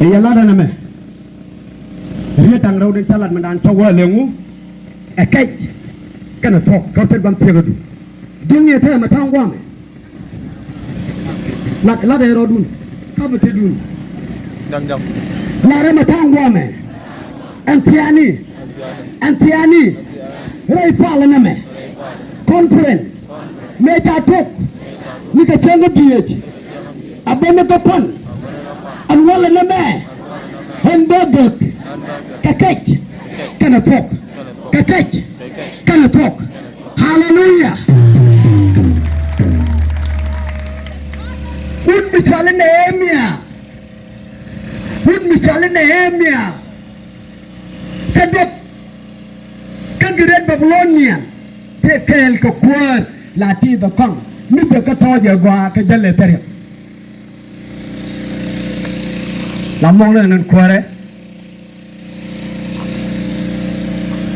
Ɛ yɛ lat ɛn ɛmɛ. Riet da̱ŋ rɛw den cä lat mi naan cä wä lɛ ŋu. Ɛ kɛc kɛnɛ thuɔ̱k kä tet ban thiek ɛ du. Duŋ yɛ tɛmɛ ta̱a̱ŋ guamɛ. Lat lat ɛ rɔɔdun. Kapɛ tetdun. Lat ɛmɛ ta̱a̱ŋ guamɛ. Ɛn thiaani. Ɛn thiaani. Rɛy palä nɛmɛ. Conference. Mëë ca tok. Ni kɛ cäŋ kä dhieec. A ben ni kɛ pan. Ɛn walɛ nɛmɛ. Ɛn bä gek. Kɛ kɛc. Kɛnɛ thuɔ̱k. Kɛ kɛc. Kɛnɛ thuɔ̱k. Haleluya. Wut mi cɔal i̱ Nehemia. Wut mi cɔal i̱ Nehemia. Cɛ duɔth kä Great Babylonian. Tëë kɛɛl kɛ kuäär la ti̱i̱th ɛ kɔaŋ mi bek kä tɔ̱ɔ̱c ɛ gɔaa kɛ jäl ɛ thäriɛk. La muɔ̱ŋ ni ɛn kuäärɛ.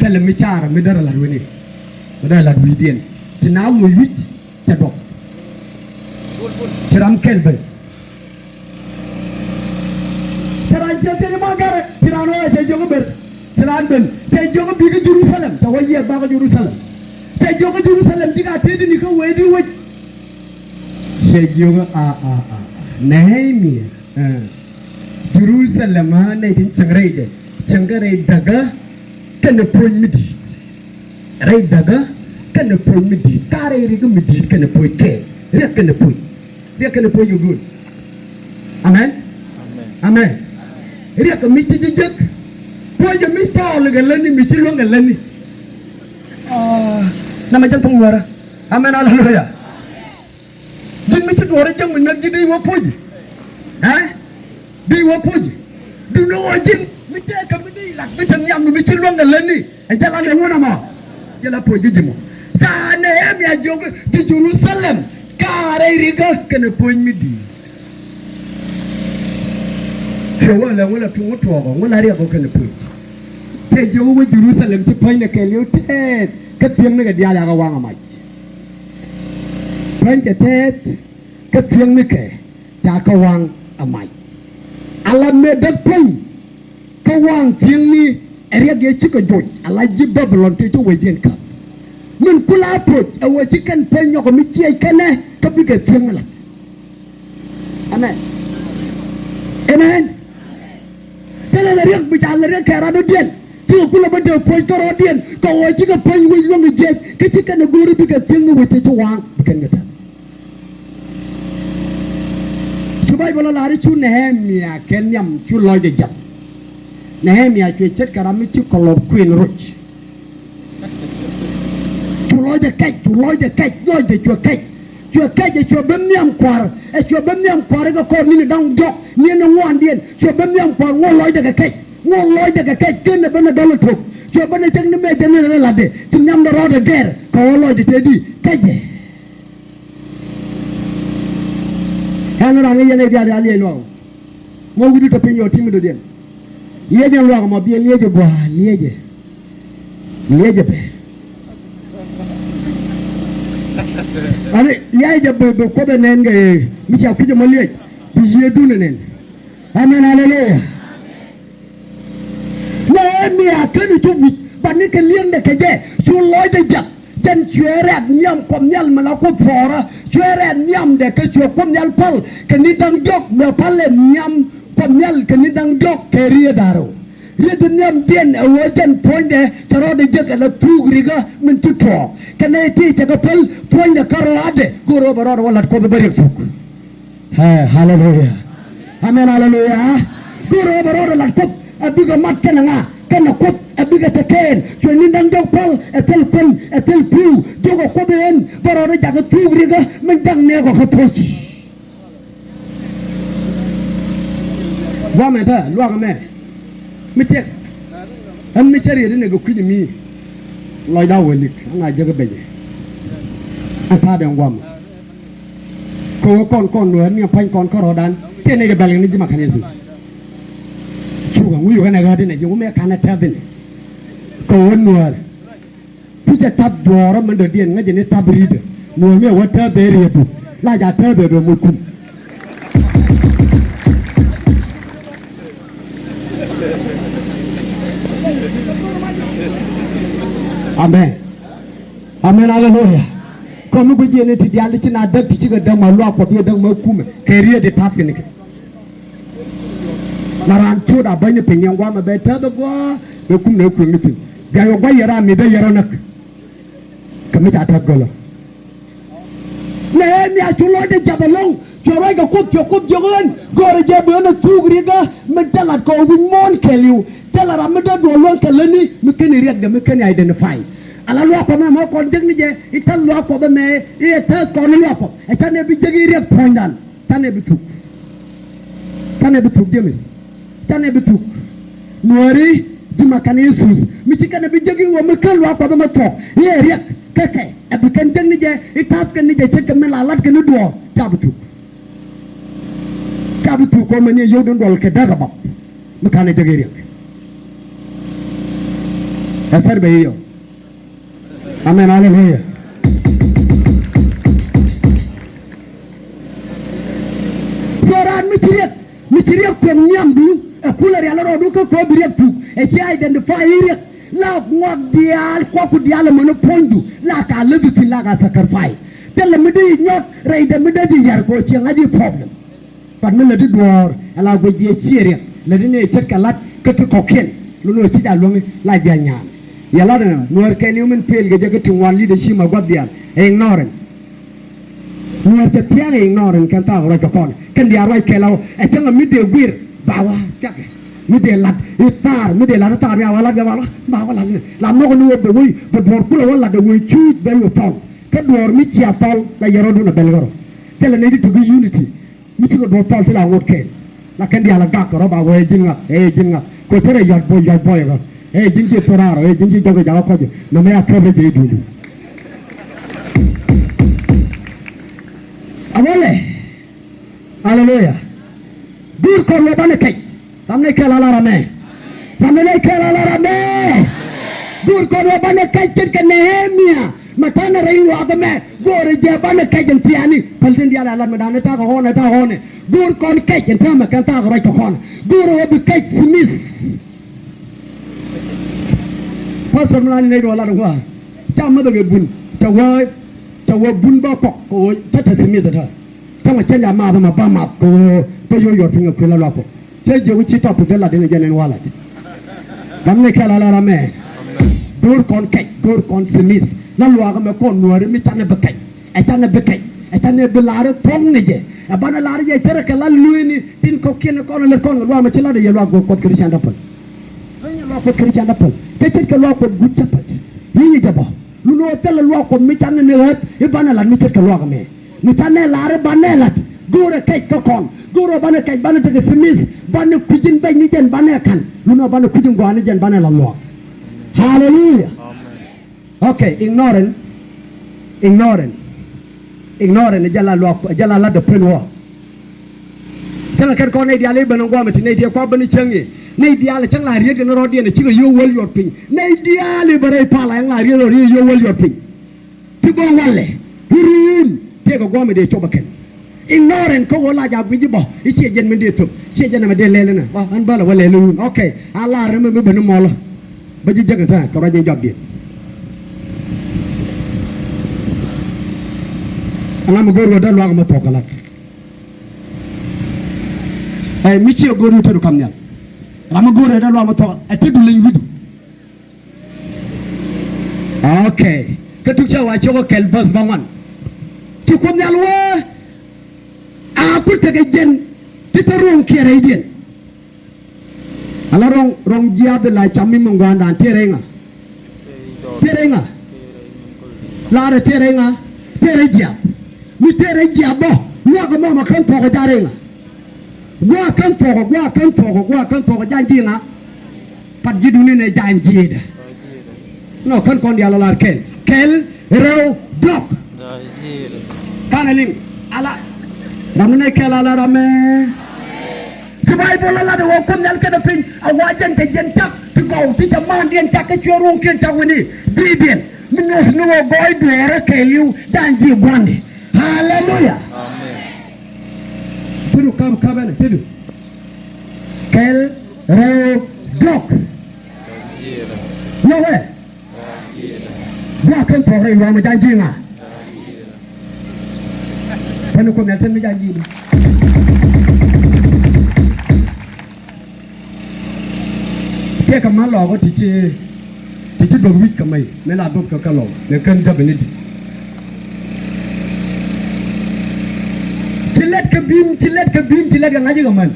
Thilɛ mi caarä mi derɛ la̱t wi̱ni. Mi derɛ la̱t wi̱i̱diɛn. Ci naath loc wi̱c cɛ duɔth. Ci ram kɛl ben. Cɛ raan cɛ thiec ma gɛrɛ, ci raan ɣɔɔ cɛ jiök i̱ ber, ci raan ben, cɛ jiök i̱ bikɛ Jɛ-ru-tha-lɛm, cɛ wä yiɛth bakɛ Jɛ-ru-tha-lɛm. Cɛ jiök i̱ Jɛ-ru-tha-lɛm ji̱ ka tëëdini kä wee di wec. Cɛ jiök i̱ a, a, a, Nehemia, ɛ, Jɛ-ru-tha-lɛm a nɛy tin cieŋ rɛydɛ, cieŋ kɛ rɛy däkä kɛnɛ puɔ̱ny mi di̱i̱t. Rɛy däkä kɛnɛ puɔ̱ny mi di̱i̱t, ka rɛy riɛkä mi di̱i̱t kɛnɛ puɔ̱ny kɛɛl, riɛk kɛnɛ puɔ̱ny. Riɛk kɛnɛ puɔ̱ny kɛ gööl. Amen. Amen. Amen. Riɛk kɛ mi ci ji̱ jek. Puɔ̱ny kɛ mi Paul kɛ lätni, mi ci luäŋ kɛ lätni. Ah, nɛmɛ jɛn thuŋ Nuäärä. Amen. Aleluya. Ji̱n mi ci duɔ̱ɔ̱r jiäk mi näk ji̱ di wä puɔ̱ny. Ɛ? Di wä puɔ̱ny. Duundɛ ɣöö ji̱n mi tëëkɛ mi di Lak bi te nhiamdu mi ci luäŋ kɛ lätni. Ɛ jɛ la nɛ ŋun ɛmɔ. Jɛ la puɔ̱ny kä ji̱ mɔ. Ca Nehemia jiök ji̱ Jerusalem kaarɛ rikä kɛnɛ puɔ̱ny mi di̱i̱t. Cuɛ wä lɛ ŋun la tuŋ tuɔɔkɔ ŋun la riɛk kɔ kɛnɛ puɔ̱ny. Tɛ jiök wä Jerusalem ci puɔ̱nynɛ kɛɛliw tɛth kä thiäŋnikɛ diaal yakɛ waŋ ɛ mac. Puɔ̱ny cɛ tɛth kä thiäŋnikɛ ca kɛ waŋ ɛ mac. Ala mëë däk puɔ̱ny kä waŋ thiäŋni ɛ riɛk yɛ cikɛ joc ala ji̱ Babilɔn tëë ci wecdiɛn käp. Min kula puɔ̱c ɛ wee ci kɛn puɔ̱ny nyɔkɔ mi jiɛc kɛnɛ kä bikɛ thiäŋ mi la̱t. Amen. Amen. Thilɛ lɛ riɛk mi ca lɛ riɛk kɛ radɔdiɛn. Cikɛ kulɛ bä dee puɔ̱ny kärɔɔdiɛn kɛ ɣöö cikɛ puɔ̱ny wec luäŋ kɛ jiɛc kä ci kɛn ɛ go̱o̱ri bikɛ thiäŋni wec tëë ci waŋ bikɛn kɛ tɛth. Cu Bayböl ɛ lar i̱ cu Nehemia kɛ nhiam cu lɔcdɛ jap. Nehemia cuɛ ce̱tkɛ ram mi ci kɔlɔr kuën roc. Cu lɔcdɛ kɛc, cu lɔcdɛ kɛc, lɔcdɛ cuɛ kɛc. Cuɛ kɛc ɛ cuɛ ben nhiam kua̱r, ɛ cuɛ ben nhiam kua̱r i̱ kɛ kɔr ni̱n da̱ŋ diɔ̱k, ni̱n ŋuandiɛn, cuɛ ben nhiam kua̱r ŋuɔ̱t lɔcdɛ kɛ kɛc, ŋuɔ̱t lɔcdɛ kɛ kɛc, ken ɛ ben ɛ dɔl ɛ tok. Cuɛ ben ɛ cäŋ ni mɛ jɛn ni latdɛ, ci nhiamdɛ rɔɔdɛ gɛr, kɛ ɣöö lɔcdɛ tëë di kɛcɛ. Ɛn ran ni yɛn ɛ diaal diaal liɛc luaak. Mɔ wi̱cdu te piny yɔ ti̱mi dɔ̱diɛn. Liɛcɛ luaak mɔ biɛ liɛcɛ gua̱a̱ liɛcɛ. Liɛcɛ bɛ. Ani liɛcɛ bɛ bɛ kuɔth ɛ nɛn kɛ mi ca kui̱c ɛmɔ liɛc. Bi yiëëdun ɛ nɛn. Amen, aleluya. Nehemia keni cu wi̱c bani kɛ li̱eŋdɛ kɛ jɛ cu lɔcdɛ jak. Jɛn cuɛ rɛ̈k nhiam Kuɔth Nhial mi la Kuoth puɔ̱ɔ̱rä. Cuɛ rɛ̈k nhiamdɛ kɛ cuɛ Kuoth Nhial päl kɛ ni̱n da̱ŋ diɔ̱k mëë pälɛ nhiam Kuɔth Nhial kɛ ni̱n da̱ŋ diɔ̱k kɛ riet da̱ŋ rɛw. Riet nhiamdiɛn ɛ ɣöö jɛn puɔ̱nydɛ cɛ rɔɔdɛ jek ɛ la thuuk rikä min ci tuɔɔk. Kɛnɛ ti cɛ kɛ päl puɔ̱nydɛ kärɔaadɛ go̱o̱r ɣöö bɛ rɔɔdɛ wä la̱t Kuɔth bä riɛk thuk. Hɛ, haleluya. Amen, haleluya. Go̱o̱rɛ ɣöö bɛ rɔɔdɛ lat Kuoth ɛ bikɛ mat kɛnɛ ŋa kɛnɛ Kuoth ɛ bikɛ te kɛɛl. Cuɛ ni̱n da̱ŋ diɔ̱k päl ɛ thil kuän ɛ thil pi̱w. Jiökɛ Kuoth i̱ ɛn bä rɔɔdɛ jakä thuuk rikä min ja̱ŋ nɛɛkɔ kä puɔ̱c. Guamɛ te luakä mɛ. Mi tiɛk. Ɛn mi cä riet inɛ kɛ kui̱c mi. Lɔcda wä lik ɛn a jäk i̱ bɛnyɛ. Ɛn ta̱a̱dɛ ɛn guamɛ. Kɛ ɣöö kɔn kɔn nuäär ni pa̱ny kɔn kärɔɔdan. Tëë nɛy kɛ bɛl kɛ ni ji̱ ma ka̱n Yesus. Cukɛ ŋu yukɛ nɛ ɣäät inɛ ji̱ wumɛ ka̱n ɛ tɛth inɛ. Kɛ ɣöö nuäär. Ti jɛ tath duɔ̱ɔ̱rä min dɔ̱diɛn ŋäcɛ ni tath ri̱tdä. Nuäär mi ɛ wä tääth ëë rietdu la ca tääth ëë bɛ moc kum. Amen. Amen, aleluya. Kɔn mi guic yɛn in ti diaal ti ci na däk ti cikɛ däk ma luaak Kuɔth yɛ däk ma kumɛ kɛ riet di ta̱th kɛ nikɛ. La raan ciöt a bäny ni piny ni ɛn gua̱a̱mɛ bɛ tääth ɛ gua̱a̱ bɛ kum ni ɛ kuëŋ ni thi̱n. Bia yɛ gua̱c yɛ raan mi dee yɛ rɔ näk. Kɛ mi ca tääth gölä. Nehemia cu lɔcdɛ jath ɛlɔ̱ŋ cuɛ ruac kɛ Kuoth cuɛ Kuoth jiök ɣän go̱o̱rɛ jɛ bɛ ɣän ɛ thuuk rikä mi te lat kɛ wi̱c muɔ̱ɔ̱n kɛɛliw. Te lat ram mi dee duɔ̱ɔ̱r luäŋ kɛ lätni mi ken i̱ riɛkdɛ mi ken i̱ identify. Ala luaak Kuɔth ɛmɛ mɔ kɔn jek ni jɛ i̱ tääth luaak Kuɔth ɛmɛ i̱ ɛ tääth kɔn i̱ luaak Kuɔth ɛ canɛ bi jek i̱ riɛk puɔ̱nydan. Canɛ bi thuk. Canɛ bi thuk James. Canɛ bi thuk. Nuääri ji̱ ma ka̱n Yesus mi ci kɛnɛ bi jek i̱ wä mi ken luaak Kuɔth ɛmɛ thuɔ̱k i̱ ɛ riɛk kä kɛ ɛ bi kɛn jek ni jɛ i̱ ta̱th kɛn ni jɛ ce̱tkɛ min la lat kɛn i̱ duɔ̱ɔ̱r. Ca bi thuk. Ca bi thuk kɔmɛ ni ɛ yio̱w din duɔl kɛ däk ɛ bap mi ka̱n ɛ jek i̱ riɛk. Ɛ thɛr bɛ i̱ yɔ. Amen, aleluya. So raan mi ci riɛk mi ci riɛk kuɛm nhiamdu ɛ kulɛ rial rɔɔdu kä kɔɔp bi riɛk thuk ɛ ci identify i̱ riɛk. La ŋuak diaal kuakku diaal ɛmɔni puɔ̱nydu la ka läthi thi̱n la ka sacrifice. Thilɛ mi dee i̱ nyɔk rɛydɛ mi dee ji̱ yar kɛ ɣöö ciɛ ŋa̱c i̱ problem. But mi lätdi duɔ̱ɔ̱r ɛ la guic jiɛ ciɛ riɛk lätdi ni ɛ ce̱tkɛ la̱t kä ti kɔ̱kiɛn. Luni ɛ ci ca luäŋi la jiac nyaan. Yɛ lat ɛnɔ nuäär kɛɛliw min peel kɛ jɛ kä ti ŋuan leadership ɛ gua̱th diaal ɛ ignorant. Nuäär cɛ thia̱a̱ŋ ɛ ignorant kɛn thaak ruac kɛ kɔn kɛn diaal ruac kɛɛl ɛ wä ɛ cäŋ ɛ mi dee guir ba wä thiakɛ. Mi dee lat i̱ thaar mi dee lat i̱ thaar mi a wä lat kɛ ba wä ba wä lat inɛ la nhɔk ni wä bɛ wei bɛ duɔ̱ɔ̱r kulɛ wä lat ɛ wee cuuc bɛ wä thɔl. Kä duɔ̱ɔ̱r mi cia thɔl la yɛ rɔ̱dun ɛ bɛl kärɔ. Thilɛ nɛy ti tuk i̱ unity. Mi cikɛ duɔ̱ɔ̱p thɔl ti la ŋot kɛɛl. La kɛn diaal a gak kɛ rɔ ba wee ji̱n ŋa, ɛ ji̱n ŋa. Kuecä rɛy yɔt buɔy, yɔt buɔy kä. Ɛ ji̱n ci thor raar ɛ ji̱n ci jɔk i̱ jakä kɔc. Nɔmɛ a käp rɛy jɛ i̱ duundu. Awalɛ. Aleluya. Duur kɔn wä banɛ kɛc. Ram ni kɛl a la ram ɛ. Ram ni kɛl a la ram ɛ. Duur kɔn wä banɛ kɛc ce̱tkɛ Nehemia. Mɛ ta̱nɛ rɛy luaak ɛmɛ go̱o̱rɛ jɛ banɛ kɛc ɛn thiaani. Päl tin diaal a lat mɛ da̱a̱n ni ta̱a̱ kɛ ɣɔ̱ɔ̱nɛ ta̱a̱ ɣɔ̱ɔ̱nɛ. Go̱o̱r kɔn kɛc ɛn täämɛ kɛn ta̱a̱ kɛ ruac kɛ kɔn. Go̱o̱rɛ wä bi kɛc Smith. Pastor mi la ni nɛy duɔl lat ŋuan. Ca mäth ɛ kɛ bun. Ca wä, ca wä bun bä kɔk kɛ ɣöö ca te Smith ɛ täämɛ. Tämɛ cä nya maath ɛmɛ bä math kɛ ɣöö bä yio̱w yɔr piny kɛ kuël la luaak Kuɔth. Cä jiök ci tɔp ti dee lat in ɛ jɛn ɛn wa̱la̱t. Ram ni kɛl a la ram ɛ. Go̱o̱r kɔn kɛc, go̱o̱r kɔn Smith. La luaak ɛmɛ kɔn nuääri mi canɛ bi kɛc. Ɛ canɛ bi kɛc. Ɛ canɛ bi la̱r thuɔ̱k ni jɛ. Ɛ banɛ la̱r jɛ cärɛ kɛ la lueeni tin kɔ̱kiɛn kɔn lät kɔn kɛ luaak ɛmɛ ci la̱t ɛ yɛ luaak go̱o̱r Kuɔth Christian dapɛl. Lueeni luaak Kuɔth Christian dapɛl. Cä ce̱tkɛ luaak Kuɔth guut cä pɛt. Lueeni jɛ bä. Lun ɣöö thilɛ luaak Kuɔth mi canɛ ni ɣäth i̱ banɛ lat mi ce̱tkɛ luaak ɛmɛ. Mi canɛ lar i̱ banɛ lat. Go̱o̱rɛ kɛc kä kɔn. Go̱o̱rɛ banɛ kɛc banɛ tekɛ Smith. Banɛ kui̱c in bɛc ni jɛn banɛ ka̱n. Lun ɣöö banɛ kui̱c in gɔaa ni jɛn banɛ lat luaak. Haleluya. Amen. Okay, ignorant. Ignorant. Ignorant jɛ la luaak, jɛ la lat dee pen wä. Cäŋ a kɛn kɔn nɛy diaal i̱ ben in guamɛ ti nɛy ti ɛ kua̱r ben i̱ cäŋ i̱ nɛy diaal cäŋ la riet kɛn rɔɔdiɛn ɛ cikɛ yio̱w wäl yuɔr piny. Nɛy diaal i̱ ben rɛy pal a ɛŋ la riet rɔɔdiɛn yio̱w wäl yuɔr piny. Ti gɔ̱a̱ŋ walɛ i̱ ruun tëëkɛ guamɛ dee cop ɛ kɛn. Ignorant kä ɣöö la jaak guic i̱ bä i̱ ciɛ jɛn min dee thöp ciɛ jɛn ɛmɛ dee lɛl inɛ wa ɣän bä lɛ wä lɛl i̱ ruun. Okay, a la räm mi ben i̱ mɔlä. Bä ji̱ jäk in tha̱a̱ŋ kɛ ruac in jɔak diɛn. Ɛŋa mi go̱o̱r ɣöö dee luaak ɛmɛ thuɔ̱k kɛ la̱t. Ɛ mi ciɛ go̱o̱r ni te du kam nhial. Ram mi go̱o̱r ɛ dee luaak mi thɔk ɛ te du leny wi̱du. Okay. Kä tuk cä wa cok ɛ kɛl bäth bä ŋuan. Ci Kuoth Nhial wee a ku tekɛ jɛn ti te ruɔ̱ŋ kiɛ rɛydiɛn. Ala rɔ̱ŋ, rɔ̱ŋ jiath la cam mi mi ŋuandan tëë rɛy ŋa? Tëë rɛy ŋa? Laarɛ tëë rɛy ŋa? Tëë rɛy jiath. Mi tëë rɛy jiath bä luaak ɛmɔ mɛ kän thuɔ̱k ɛ ja̱ rɛy ŋa? Gua̱a̱ kän thuɔ̱k ɛ, gua̱a̱ kän thuɔ̱k ɛ, gua̱a̱ kän thuɔ̱k ɛ ja̱ ji̱ ŋa? Pat ji̱ duni nɛ ja̱ ji̱ dɛ. Nɔ kän kɔn diaal a lar kɛl kɛl rɛw dɔk. Kanɛ liŋ ala ram ni nɛ kɛl ala ram mɛ. Ci Baybol a lat ɛ ɣöö Kuoth Nhial kɛnɛ piny a wa jɛn kɛ jɛn cak ti gɔw ti jɛ maandiɛn cak kä cuɛ ruɔ̱ŋkiɛn cak wi̱ni di̱i̱diɛn mi nyuɔth ni ɣöö gɔɔy dueerä kɛɛliw da̱a̱n ji̱ gua̱ndi. Haleluya. Amen. Te du kap kap ɛnɛ te du kɛl rɛw dɔk. Nyɔkɛ. Gua̱a̱ kɛn thuɔ̱k rɛy luaak mi ja̱ ji̱ ŋa? Pɛn ni Kuoth Nhial thin mi ja̱ ji̱ di. Tiɛ kɛ mal lɔɔk ti ci, ti ci duɔth wi̱c kɛ mɛy mi la duɔth kɛ kɛ lɔɔk mɛ kän jäp ni di. Ci lɛt kɛ bi̱i̱m, ci lɛt kɛ bi̱i̱m, ci lɛt kɛ ŋa̱c kɛ män.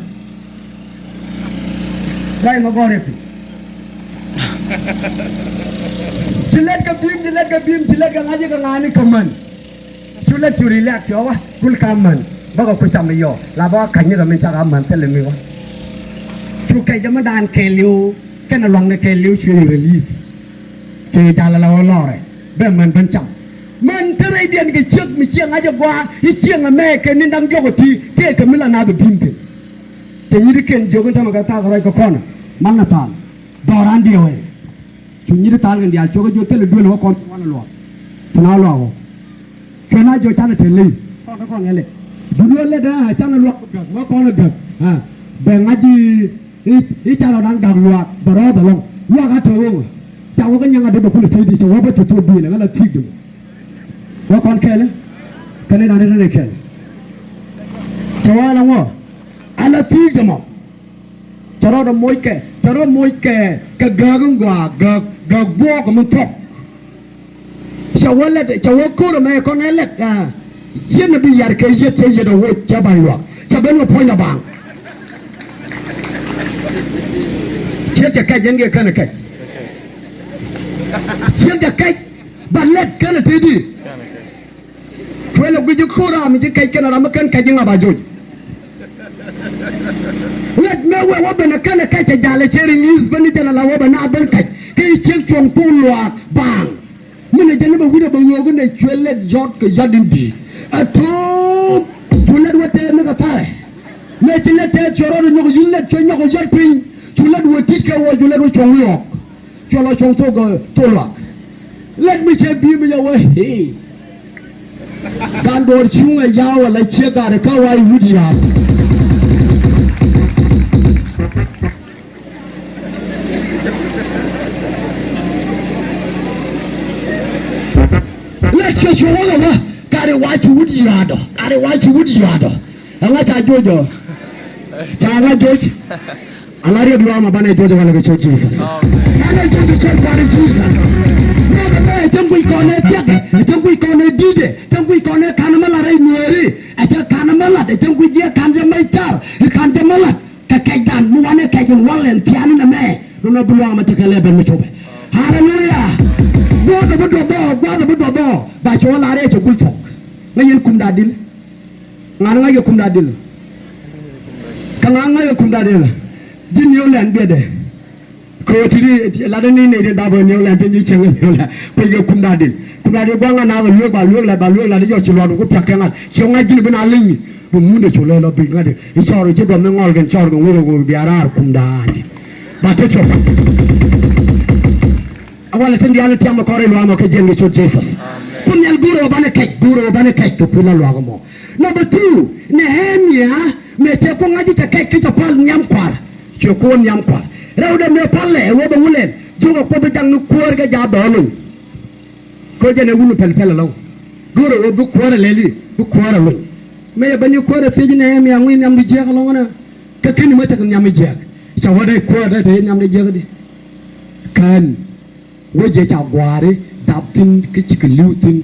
Guay mɛ gɔrɛ pi. Ci lɛt kɛ bi̱i̱m, ci lɛt kɛ bi̱i̱m, ci lɛt kɛ ŋa̱c kɛ ŋa̱ni kɛ män. Cu lɛt cu relax cɔ wa kul ka män. Bäkɛ ku cam i̱ yɔ la bä wa ka̱ny ni kɛ min cak a män thilɛ mi wa. Cu kɛc jɛ mi daan kɛɛliw kɛnɛ luaŋni kɛɛliw cu release. Cuɛ jal ala wä lɔrɛ bɛ män ben cam. Män te rɛydiɛn kɛ ciek mi cieŋ a jɛ gɔaa i̱ cieŋ ɛmɛ kɛ ni̱n da̱ŋ diɔk ɛ ti tëëkɛ mi la naath ɛ bi̱i̱m thi̱n. Cɛ nyi̱t i̱ kɛn jiök in tämɛ kɛ thaak ruac kɛ kɔnɛ mal na thaal. Dhɔran diɛw ɛ cu nyi̱t i̱ thaal kɛn diaal cuɔk i̱ jiök thilɛ duel wä kɔn wanɛ luaak. Cu na luaak wä cuɛ na jiök canɛ te ley kɔn kɛ kɔn ŋɛlɛ. Duel wä lɛ dee canɛ luaak gäk wä kɔn ɛ gäk. Bɛ ŋa̱c i̱ I̱, i̱ ca rɔ da̱ŋ da̱k luaak bɛ rɔɔth ɛlɔ̱ŋ. Luaak a te ɣöŋ. Ca wä kä nyaŋ a dee bɛ kulɛ tëëdi ca wä bä te thok bi̱i̱lɛ ŋä la thi̱i̱k dämɔ. Wä kɔn kɛɛlɛ. Kɛn i̱ da̱ŋ i̱ da̱ŋ i̱ kɛɛlɛ. Ca wä ɛlɔ̱ŋ wä. A la thi̱i̱k dämɔ. Ca rɔɔdɛ moc kɛ ca rɔ moc kɛ kɛ gääk in gɔaa gääk gääk buɔɔk min thuɔ̱k. Cɛ wä lɛt cɛ wä ko̱r ɛmɛ kɔn ɛ lɛt. Ciɛn ɛ bi yar kɛ yieth cɛ yieth ɛ woc cɛ ba̱ny luaak cɛ ben wä puɔ̱ny ɛ baaŋ. Ciɛn cɛ kɛc ɛn kɛ kɛn ɛ kɛc. Ciɛn cɛ kɛc ba lɛt kɛn ɛ tëëdi. Kuël ɛ guic i̱ ko̱r ram i̱ ji̱ kɛc kɛn ɛ ram mi kɛn kɛc i̱ ŋa̱p a joc. Lät mëë wee wä ben ɛ kɛn ɛ kɛc ɛ jal ɛ cɛ release ben i̱ jɛn ala wä ben a ben kɛc kɛ i̱ ciek cuɔ̱ŋ thok luaak baaŋ. Min ɛ jɛn i̱ bɛ wi̱n ɛ bɛ ɣöök in ɛ cuɛ lät yɔt kɛ yɔt in di̱i̱t. Ɛ to̱o̱m cu lät wä tɛɛth mi kɛ tharɛ. Mëë ci lät tɛɛth cuɛ rɔɔd ɛ nyɔk i̱ yu̱n lät cuɛ nyɔk ɛ yɔt piny. Cu lät wä ti̱t kɛ wä cu lät wä cuɔ̱ŋ wi̱i̱ ɣɔk. Cuɛ lɔ cuɔ̱ŋ thok, eh, thok luaak. Lät mi cɛ bi̱i̱ mi jɛ wee, hey. Gan duɔ̱ɔ̱r cuŋ ɛ ya̱a̱ wala ciek gat ɛ kä wa i̱ wut ya̱a̱. Lät cuɛ cuɔ̱ŋ wä kɛ wä gat ɛ wa ci wut ya̱a̱ dɔ, gat ɛ wa ci wut ya̱a̱ dɔ. Ɛŋa ca joc ɔ? Ca ŋa joc? Ala riɛk luaam a banɛ juɔc walɛ kɛ cɔ Jesus. Banɛ juɔc kɛ cɔ kua̱ri Jesus. Riɛk ɛ bɛ ɛ cäŋ kui̱ kɔn ɛ thiak ɛ cäŋ kui̱ kɔn ɛ di̱t ɛ cäŋ kui̱ kɔn ɛ ka̱n mɛ lat rɛy nueeri. Ɛ cä ka̱n mɛ lat ɛ cäŋ kui̱ jiɛ ka̱n jɛ mɛ car ɛ ka̱n jɛ mɛ lat. Kɛ kɛcdan mi wanɛ kɛc in walɛ in thiaani nɛ mɛ. Nɔnɔ bi luaam ɛ tekɛ lɛ ben mi copɛ. Haleluya. Gua̱a̱th ɛ bi duɔth ɔ gua̱a̱th ɛ bi duɔth ɔ. Ba cɔ la rɛy cɛ gul thok. Ŋäc yɛn kumda dil. Ŋa̱n ŋa̱c yɛ kumda dil. Kä ŋa̱n ŋa̱c yɛ kumda dil. Ji̱n New Land biɛtdɛ. Kɛ ɣöö ti̱ti̱ latdä ni nɛy tin dap ɣöö New Land tin nyi cieŋ New Land. Kuec kɛ kumda dil. Kumda dil gua̱a̱ŋ ŋa̱n nath ɛ lueek ba lueek lat ba lueek lat i̱ jɔc ci luɔt ku piak kɛ ŋa̱t. Ciɛ ŋa̱c ji̱n bi na li̱ny. Bi mun dee cu lɛ lɔ bi ŋa̱t i̱ cɔɔr i̱ ci dɔm ni ŋɔl kɛn cɔɔr kɛ ŋo̱r kɛ ŋo̱r bia raar kumda dil. Ba te cop. A walɛ tin diaal in tiam ɛ kɔn rɛy luaam ɔ kɛ jiɛn kɛ ciöt Jesus. Amen. Kuoth Nhial go̱o̱rɛ ɣöö banɛ kɛc, go̱o̱rɛ ɣöö banɛ kɛc kɛ kui̱ la luaak ɛmɔ. Number two, Nehemia mëë cɛ kuoth ŋa̱c i̱ cɛ kɛc kä cɛ pal nhiam kua̱r. Cuɛ kuoth nhiam kua̱r. Rɛwdɛ mëë palɛ ɛ wee bɛ ŋulɛn. Jiök ɛ kuoth bi jaŋ ni kuäär kɛ ja̱a̱ bɛ ɣä lony. Kä jɛn ɛ wun pɛl pɛl ɛlɔ̱ŋ. Go̱o̱rɛ ɣöö bi kuäär ɛ lɛli, bi kuäär ɛ lony. Mëë yɛ ben i̱ kuäär ɛ thiec i̱ Nehemia ŋui̱ nhiam di jiääk ɛlɔ̱ŋ ɛnɛ. Kä ken i̱ mɛ tekɛ nhiam i̱ jiääk. Ca wä dee kuäär dee te i̱ nhiam di jiääk di. Kään. Wec jɛ ca gua̱a̱ri dap thi̱n kä cikɛ li̱w thi̱n.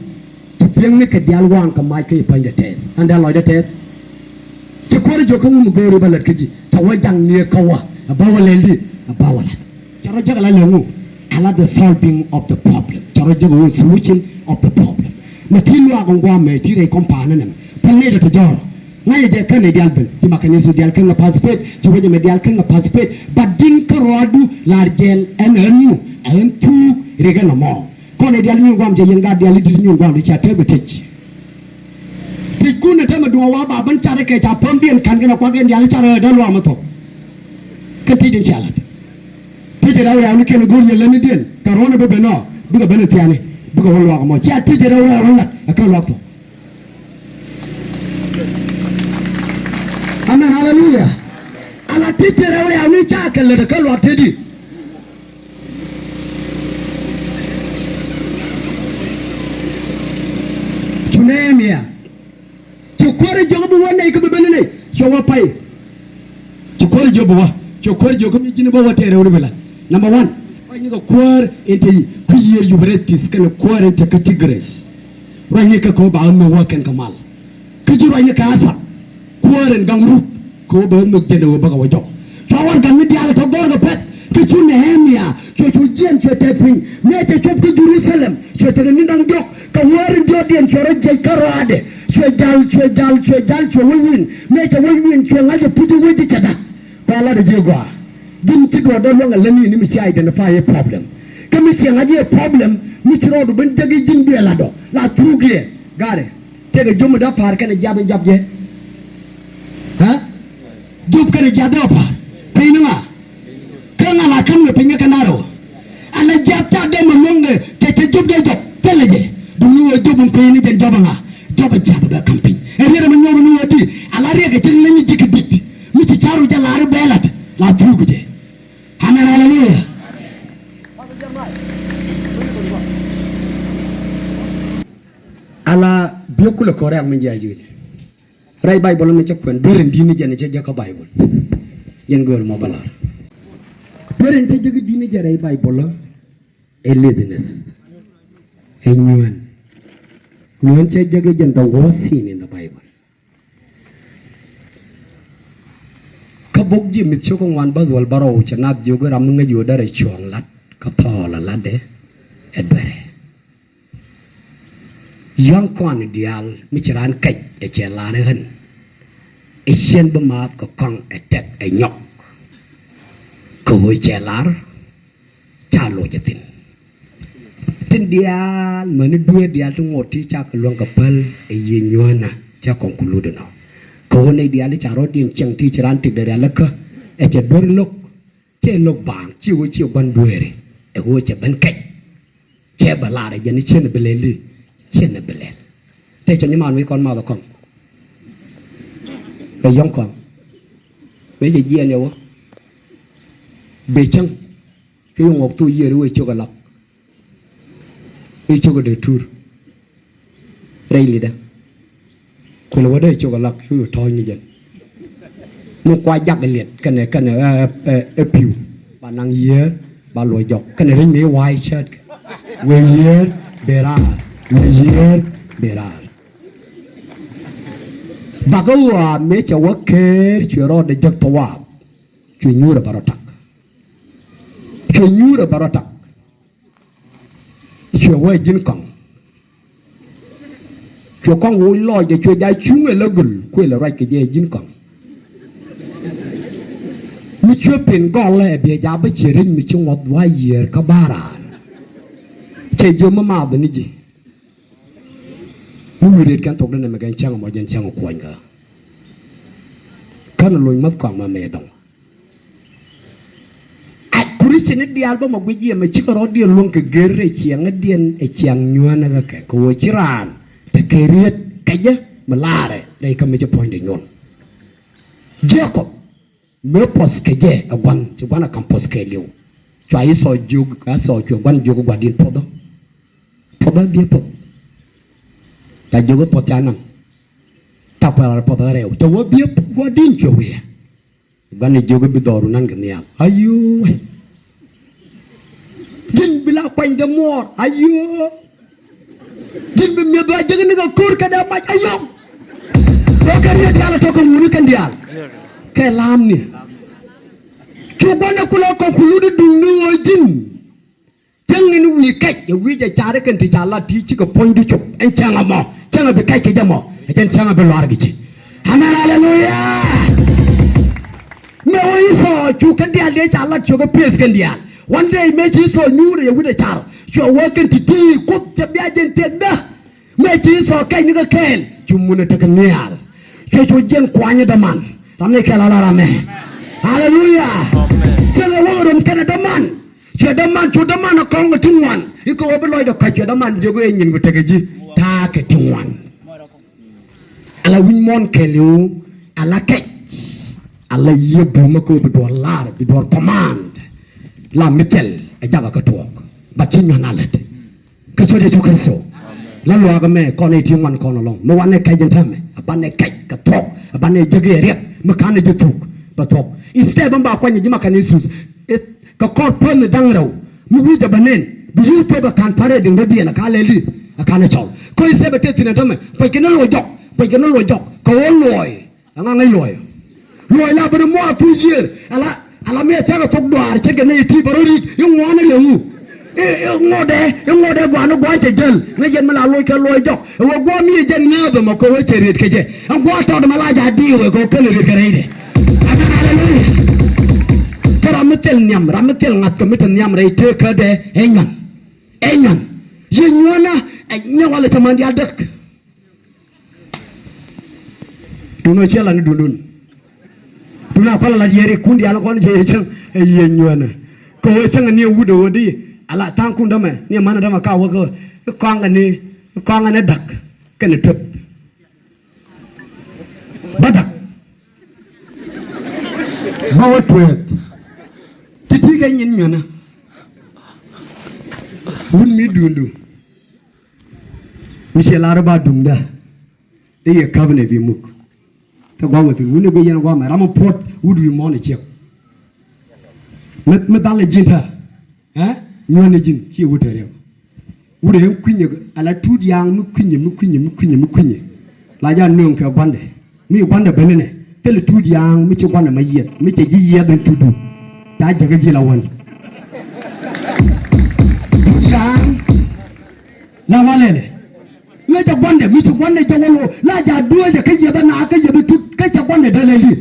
Ti piɛŋni kɛ diaal waŋ kɛ mac kä i̱ pa̱nydɛ tɛth. An dee lɔcdɛ tɛth. Ci kuäär jiök kä ŋum go̱o̱ri bä lät kä ji̱. Ca wä jaŋ ni kä wä. A bä wä lɛl di. A bä wä lät. Ca rɔ jäk ala lɛ ŋu. Ala the solving of the problem. Ca rɔ jäk ɣöö solution of the problem. Mɛ ti luaak in gua̱a̱mɛ ti rɛy kɔm pa̱a̱n ni nɛmɛ. Päl nɛy dee ti jɔ̱ɔ̱r. Ŋa̱cä jɛ kän i̱ diaal ben ci ma kɛn Yecu diaal kän ŋä participate ci wecä mɛ diaal kän ŋä participate. But ji̱n kä ruaadu laar jɛl ɛn ɣän ŋu ɛ ɣän thuuk riɛk ɛn ɛmɔ. Kɔn i̱ diaal nyuun guam cɛ yɛn gaat diaal i̱ di̱t nyuun guam di ca tëë bɛ tëc. Tëckun ɛ täämɛ duɔ̱ɔ̱ŋ wa ba ben car ikɛ ca päm diɛn ka̱n kɛn ɛ kuak ɛn diaal i̱ car ɛ dee luaam ɛ thok. Kɛn ti̱c in cia la̱t. Ti̱c in rɛw rɛw ni kɛn i̱ go̱o̱r yɛn lätnidiɛn kɛ ruɔ̱n ɛ bä ben ɔ bikɛ ben ɛ thiaani bikɛ wä luaak ɛmɔ cia ti̱c in rɛw rɛw in la̱t ɛ kɛ luaak thok. Amen, hallelujah. Ala ti ti rɛw rɛw ni ca kɛ lät kä luak teti. Cu Nehemia. Cu kuäär jiök bi wä nɛy kä bi ben nɛy. Cu wä pay. Cu kuäär jiök bi wä. Cu kuäär jiök kä mi ji̱n bä wä tɛɛr rɛw ri bi la. Number one. Ruac ni kɛ kuäär in te kui̱ yiër Euphrates kɛnɛ kuäär in te kä Tigris. Ruac ni kɛ kɛ wä ba wä mi wä kɛn kɛ mal. Kä ji̱ ruacni kɛ Athap kuäär in gaŋ rut kɛ ɣöö bɛ wä nhök jɛn ɛ ɣöö bäkɛ wä jɔk. Cua warɛgakni diaal tɔ gɔ̱rkɛ pɛ̈th kä cu Nehemia cuɛ cu jiɛn cuɛ tɛth piny mëë cɛ cop kä Jerusalem cuɛ tekɛ ni̱n da̱ŋ diɔ̱k kɛ wäär in diɔ̱ɔ̱kdiɛn cuɛ rɔ jiɛc kä rɔaadɛ cuɛ jal cuɛ jal cuɛ jal cuɛ wec wi̱i̱n mëë cɛ wec wi̱i̱n cuɛ ŋa̱c ɛ puc i̱ wec i̱ cɛ da̱k. Kɔn lat ɛ ji̱ gɔaa ji̱n ci duɔ̱ɔ̱r dee luäŋ ɛ lätni ni mi ci identify i̱ problem. Kä mi ciɛ ŋa̱c i̱ problem mi ci rɔɔdu ben dek i̱ ji̱n biɛ latdɔ la thuk i̱ ɛ ga̱rɛ. Tëëkɛ jop mi dee pa̱a̱r kɛnɛ jiath in jɔap jɛ. Ɛ? Jop kɛnɛ jiath in pa̱a̱r. Piny ni ŋa? Kä ŋa la ka̱m kɛ piny kä kɛn da̱rɛ wä. Ala jiath ca dee mi luäŋ kɛ cɛ jop dee jɔap thilɛ jɛ. Duŋni wä jop in piny ni jɛn jɔap in ŋa? Jɔap in jiath in bɛ ka̱m piny. Ɛ riet ɛmɛ nyɔk ni wä di ala riɛk kɛ cäŋ leny ji̱ kɛ di̱t. Mi ci ca̱ru jɛ la̱r i̱ bɛ la̱t la thuk jɛ. Amen, hallelujah. Ala biök kulɛ kɔn rɛ̈k mi jiac ji̱. Rɛy Baibol mi cä kuɛn duer in di̱t ni jɛn cä jek kä Baibol. Yɛn gööl mɔ bä lar. Duer in cä jek di̱t ni jɛ rɛy Baibol ɛ laziness. Ɛ nyuään. Nyuään cä jek jɛn the worst sin in the Bible. Kä bok Jemith cio̱k ŋuan bäth wäl bärɔw cɛ naath jiök i̱ ram mi ŋäc ɣöö derɛ cuɔ̱ɔ̱ŋ lat kä thɔɔl ɛ latdɛ ɛ duerɛ. Yɔ̱a̱ŋ kɔaŋ diaal mi ci raan kɛc ɛ cɛ lar ɣän. Ɛ ciɛn bi maath kɛ kɔaŋ ɛ tɛk ɛ nyɔk. Kɛ ɣöö cɛ lar ca loc ɛ thi̱n. Tin diaal mäni dueer diaal ti ŋuɔt ti cakɛ luäŋ kɛ päl ɛ yiëë nyuäänä ca conclude nɔ. Kɛ ɣöö nɛy diaal ti ca rɔ̱diɛn cieŋ ti ci raan tëkdɛ rialikä ɛ cɛ duer lo̱k. Cɛ lo̱k baaŋ ci ɣöö ci gua̱n dueeri ɛ ɣöö cɛ ben kɛc. Cɛ bɛ lar ɛ jɛn i̱ cien ɛ bi lɛl di, cien ɛ bi lɛl. Tëë cɛ nyimaan wi̱i̱ kɔn math ɛ kɔn. Ɛ yɔ̱ŋ kɔn mëë cɛ jiɛɛn yɛ wä. Bëë cäŋ. Cu yɛ ŋuɔk thok yiëër i̱ wëë cok ɛ lak. I̱ cok ɛ dee tur. Rɛy li̱tdä. Kuël wädä i̱ cok ɛ lak cu yɛ tɔ̱ɔ̱c ni jɛn. Mi kua jak ɛ liɛt kɛnɛ kɛnɛ ɛ ɛ ɛ pi̱w. Ba naŋ yiëër ba luɔc jɔk kɛnɛ riny mi wa̱a̱ i̱ cäät kɛ. Wëë yiëër dee raar. Wëë yiëër dee raar. Bakä ɣɔaa mëë cɛ wä keer cuɛ rɔɔdɛ jek thok waap. Cuɛ nyuur ɛ bä rɔ tak. Cuɛ nyuur ɛ bä rɔ tak. Cuɛ wee ji̱n kɔŋ. Cuɛ kɔŋ woc lɔɔcdɛ cuɛ ja̱ cuŋ ɛ lä göl kuël ɛ ruac kɛ jɛ ji̱n kɔŋ. Mi cuɛ pin gɔl ɛ biɛ ja̱ bä ciɛ rec mi ci ŋuɔth wa̱a̱ yiëër kä ba̱a̱ raan. Cɛ jiö mi maath ni ji̱. Mi wi̱i̱ riet kɛn thokdä nɛmɛ kɛn cäŋ ɛmɔ jɛn cäŋ ɛ kuɔ̱nykä. Kän ɛ loc mäth kɔaŋ ma mëë dɔ̱ŋ. A Kuricini diaal bä mɔ guic yɛ mɛ cikɛ rɔ̱diɛn luäŋ kɛ ger rɛy ciɛŋädiɛn ɛ ciaŋ nyuäänä kä kɛ kɛ ɣöö ci raan te kɛ riet kɛ jɛ mi laarɛ rɛy kä mi ci puɔ̱nydɛ nyuɔ̱n. Jekɔb mëë puɔ̱th kɛ jɛ ɛ gua̱n ci gua̱n ɛ ka̱m puɔ̱th kɛɛliw. Cua Ithɔɔ jiök Ithɔɔ cuɛ gua̱n jiök gua̱di̱n puɔ̱thä. Puɔ̱thä biɛ puɔ̱th. Ca jiök i̱ puɔ̱th ca naŋ. Ca kuɛl rar puɔ̱th ɣä rɛw cɛ wä biɛ puɔ̱th gua̱di̱n cuɛ wiɛ. Gua̱n ɛ jiök i̱ bi dhɔru nan kɛ nhial. Ayoo. Ji̱n bi la kuanydɛ muɔɔr. Ayoo. Ji̱n bi mi̱eth wa jek ni kɛ ko̱r kɛ dee mac. Ayoo. Tɔ kɛ riet diaal tɔ kɛ ŋuni kɛn diaal. Kɛ la̱a̱mni. Cu gua̱n ɛ kulɛ kɔk ku lut i̱ duŋni ɣöö ji̱n. Cäŋ in wi̱i̱ kɛc ɛ wi̱i̱ jɛ car kɛn ti ca lat ti cikɛ puɔ̱nydu cop ɛn cäŋ ɛmɔ cäŋ ɛ bi kɛc kɛ jɛ mɔ ɛ jɛn cäŋ ɛ bi luaar kɛ ci. Amen, aleluya. Mëë wä Ithɔɔ cu kɛn diaal dee ca lat cukɛ pieth kɛn diaal. One day mëë ci Ithɔɔ nyuur ɛ wi̱cdɛ car cuɛ wä kɛn ti ti Kuoth cɛ bia jɛn thiekdä. Mëë ci Ithɔɔ kɛc ni kɛ kɛɛl cu mun ɛ tekɛ nhial. Cuɛ cu jiɛn kuany ɛ däman ram ni kɛl ala ram ɛ. Aleluya. Cäŋ ɛ wä rom kɛn ɛ däman. Cuɛ däman cu däman ɛ kɔŋ ɛ ti ŋuan i̱ kɛ wä bi lɔcdɛ kɔc cuɛ däman jiök ëë nyin ku tekɛ ji̱ ta̱a̱ kɛ ti ŋuan. Ala wi̱c muɔ̱ɔ̱n kɛɛliw ala kɛc. Ala yiëë bumä kɛ wä bi duɔ̱ɔ̱r la̱r bi duɔ̱ɔ̱r command. La mi thil ɛ jakä kä tuɔɔk. But ci nyuan a lät. Kä ciöt Yecu Kritho. La luaak ɛmɛ kɔn i̱ ti ŋuan kɔn ɛlɔ̱ŋ mi wanɛ kɛc in täämɛ a banɛ kɛc kɛ thuɔ̱k a banɛ jek i̱ riɛk mi ka̱n ɛ jɛ thuk bɛ thuɔ̱k. Instead bä ba kuany ji̱ ma kɛn Yecu kɛ kɔr päth mi da̱ŋ rɛw mi wi̱c jɛ bɛ nen bi yuth pek bɛ ka̱n pa̱r ɛ diŋ rɔ̱diɛn ɛ ka̱n lɛli ɛ ka̱n ɛ cɔl. Kä instead bɛ tëë thi̱n ɛ täämɛ puɔ̱ckɛ ni luɔc jɔk puɔ̱ckɛ ni luɔc jɔk kɛ ɣöö luɔɔy. Ɛŋa ŋäc luɔyä? Luɔy la ben muɔɔr thuc yiëër ala ala mi ɛ thia̱k ɛ thok duaar ce̱tkɛ nɛy ti bä rɔ ri̱t i̱ ŋuɔ̱ɔ̱n ɛ liɛŋu. I̱ i̱ ŋotdɛ i̱ ŋotdɛ gua̱a̱n i̱ gua̱a̱n cɛ jäl ŋäc yɛn mi la loc kɛ luɔy jɔk ɛ wä gua̱a̱ mi ɛ jɛn ŋääth ɛmɔ kɛ wä cɛ riet kɛ jɛ. Ɛn gua̱a̱ tɔɔt ɛmɛ la ja̱ di̱i̱r wee kɛ wä kän riet kɛ rɛydɛ. Amen, aleluya. Kä ram mi thil nhiam ram mi thil ŋa̱th kɛ mi te nhiam rɛy tëëkädɛ ɛ nyuan ɛ nyuan. Yiëë nyuanä ɛ nyuan walɛ cɛ man diaal däk. Duundɛ ɣöö ciɛ lat ni duundun. Duundɛ a kual a lat yiëë riɛkun diaal kɔn cɛ cäŋ ɛ yiëë nyuäänä. Kɛ ɣöö cäŋ ni ɛ wut ɛ ɣöö di a la tha̱a̱ŋkun dämɛ ni ɛ män ɛ dämɛ ka wä kɛ ɣöö i̱ kɔaŋ ɛ ni i̱ kɔaŋ ɛ ni da̱k kɛnɛ tueth. Bä da̱k. Bä wä tueth. Ti̱ti̱ kɛ nyin nyuäänä. Wut mi duundu. Mi ciɛ lar ba duŋdä i̱ yɛ käp nɛ bi muk. Te gua̱a̱k wä thi̱n wuni guic yɛn gua̱a̱k mɛ ram mi puɔ̱t wut wi̱i̱ muɔ̱ɔ̱n ɛ ciɛk. Mi mi dhal ɛ ji̱n tä ɛ nyuɔ̱n ɛ ji̱n ciɛ wut te riɛk. Wut ɛ yɛn kui̱nyɛ ala tuut ya̱a̱ŋ mi kui̱nyɛ mi kui̱nyɛ mi kui̱nyɛ mi kui̱nyɛ. La ja̱ nööŋ kɛ gua̱ndɛ. Mi gua̱ndɛ ben inɛ thilɛ tuut ya̱a̱ŋ mi ci gua̱ndɛ ma yiɛth mi cɛ ji̱ yiɛth in tuutdu. Ca jäkä ji̱ la wäl. Tuut ya̱a̱ŋ la ma lɛlɛ. Ŋäcɛ gua̱ndɛ mi ci gua̱ndɛ jɛ wäl ɣöö la ja̱ dueecɛ kä yiɛth ɛn a kä yiɛth in tuut kä cɛ gua̱ndɛ dee lɛl i̱.